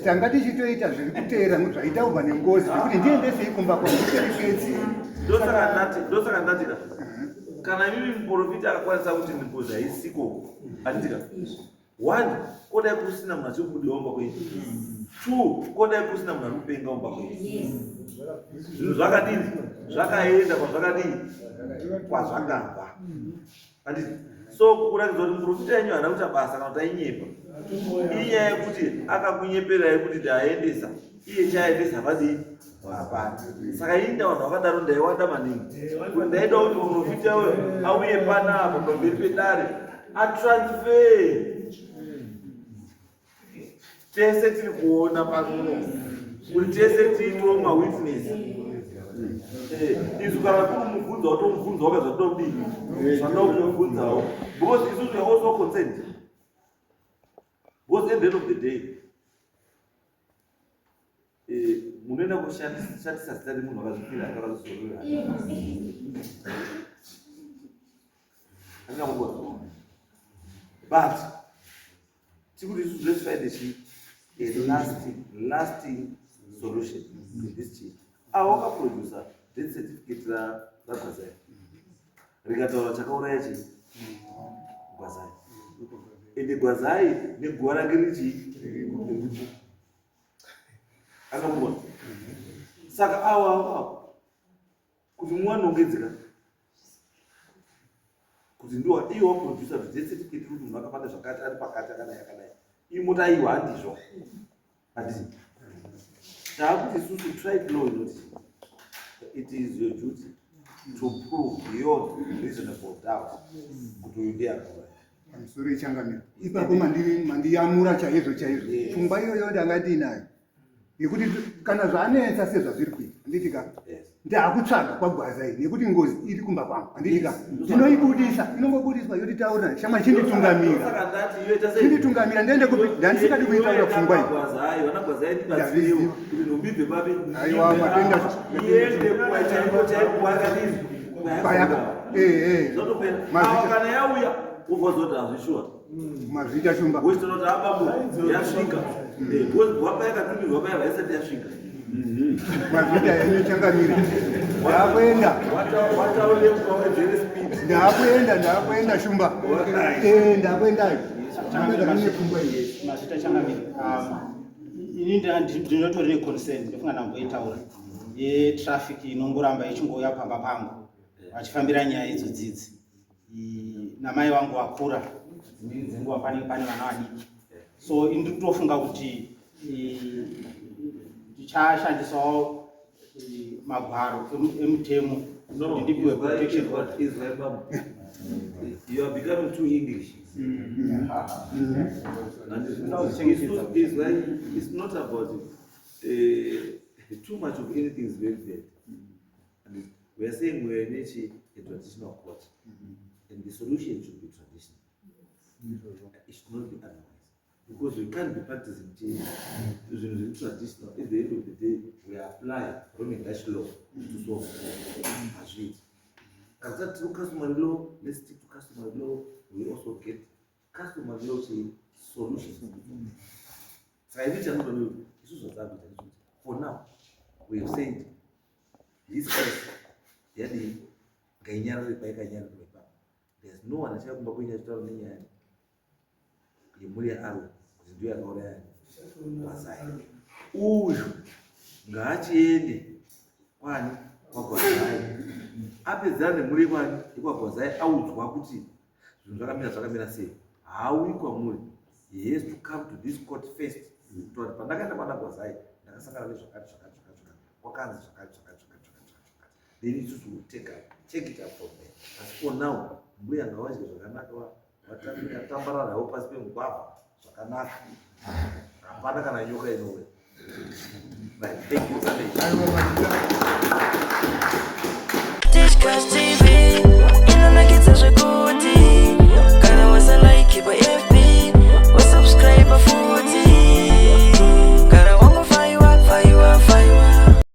[SPEAKER 2] Tanga tichitoita zviri kuteera zvaitaurwa nengozi zvekuti ndiendesei kumba kwangu ndiperekedze.
[SPEAKER 1] Ndosaka ndatika kana imimi muprofita akakwanisa kuti ngozi haisiko, handitika one, kodai kusina munhu achiri kubudiwa mumba kwenyu. Two, kodai kusina munhu ari kupenga mumba kwenyu. Zvinhu zvakadini? Zvakaenda kwazvakadii, kwazvakabva, handiti? So kuratidza kuti muprofita yenyu haana kuita basa kana kuti ainyepa, inyaya yekuti akakunyeperai kuti ndaendesa, iye chaendesa vadii hapana. Saka ini ndavanhu vakadaro ndaiwada maningi, kuti ndaida kuti muprofita uyo auye panapa pamberi pedare atransfer, tese tiri kuona pano, kuti tese tiitewo mawitness. Eh, isu kana kuri mubvunza watomubvunzawo ka zvatoda kudii zvatoda kumubvunzawo because isusu we are also concerned because at the end of the day eh, munoenda kushatisa zita remunhu akazvipira akazvizorora angamubona but tikuti isusu let's find a chi a lasting lasting solution to this chi avo wakaproducer death certificate ragwazai rikataura chakauraya chi gwazai ende gwazai neguva rake richii riripo angamuona saka awo awo awo kuti muwanongedzeka kuti ndiwa iye waproducer kuti death certificate kuti munhu akafanda zvakati ari pakati akadai akadai iyi mota aiwa handizvo handiti taakuti isusu tribe law inoti it is your duty to prove beyond reasonable doubt kuti uyu ndiye akauraya
[SPEAKER 2] Pamusoro ichangamira ipapo mandiyamura chaizvo chaizvo pfungwa iyoyo ndanga ndiinayo yekuti kana zvanetsa sezvazviri kuita handiti ka ndaakutsvaga kwagwaza iyi nekuti ngozi iri kumba kwangu handiti ka ndinoibudisa inongobudiswa yotitaurira shamwari chinditungamira chinditungamira ndiende kupi ndandisingadi kuitaura pfungwa iyi aiwa matenda payaka eh, eh.
[SPEAKER 1] Kana yauya wovazoti hazvishuwa
[SPEAKER 2] mazviita shumba
[SPEAKER 1] wochitonoti ababu yasvika wapa yakatumirwa paya vaisati yasvika
[SPEAKER 2] mazviita henyu changamire ndakuenda ndakuenda ndakuenda shumba eh, ndakuendayo ndakuenda mune pfungwa iyi
[SPEAKER 3] mazviita changamire ini ndinotori neconcern ndofunga ndamboitaura yetraffic inongoramba ichingouya pamba pangu vachifambira nyaya idzo dzidzi namai vangu vakura dzimweni dzenguva pane pane vana vadiki so ini ndiri kutofunga kuti ndichashandisawo magwaro emutemo kuti ndipiwe protection order.
[SPEAKER 1] You are becoming too English. Mm -hmm. And it's, like, it's not about too much of anything is very bad. And we are saying we are in a traditional court. And the solution should be traditional. It should not be otherwise. Because we can't be practicing change. Zvinhu zviri traditional. At the end of the day, we apply Roman Dutch law to solve. Hazviiti. Kana tati tiri customary law, let's stick to customary law. We also get customary law solutions. Saka ini chanoda isu zvatakuita ndezvekuti for now we have said this case yadii ngainyarare paikanyararwa ipapo. There's no one achaya kumba kwenyu achitaura nenyaya yemhuri yaAron kuti ndiyo yakauraya Gwazai. Uyu ngaachiende kwani kwaGwazai apedzana nemhuri yekwani yekwaGwazai audzwa kuti zvinhu zvakamira zvakamira sei haauyi kwamuri he has to come to this court first kutaura kuti pandakaenda kwana Gwazai ndakasangana nezvakati zvakati zvakati zvakati kwakanzi zvakati zvakati zvakati zvakati zvakati then isusu will take up take it up from there asi for now mbuya ngavadye zvakanaka vatambarara havo pasi pemugwavha zvakanaka hapana kana nyoka inouya. Right, thank you.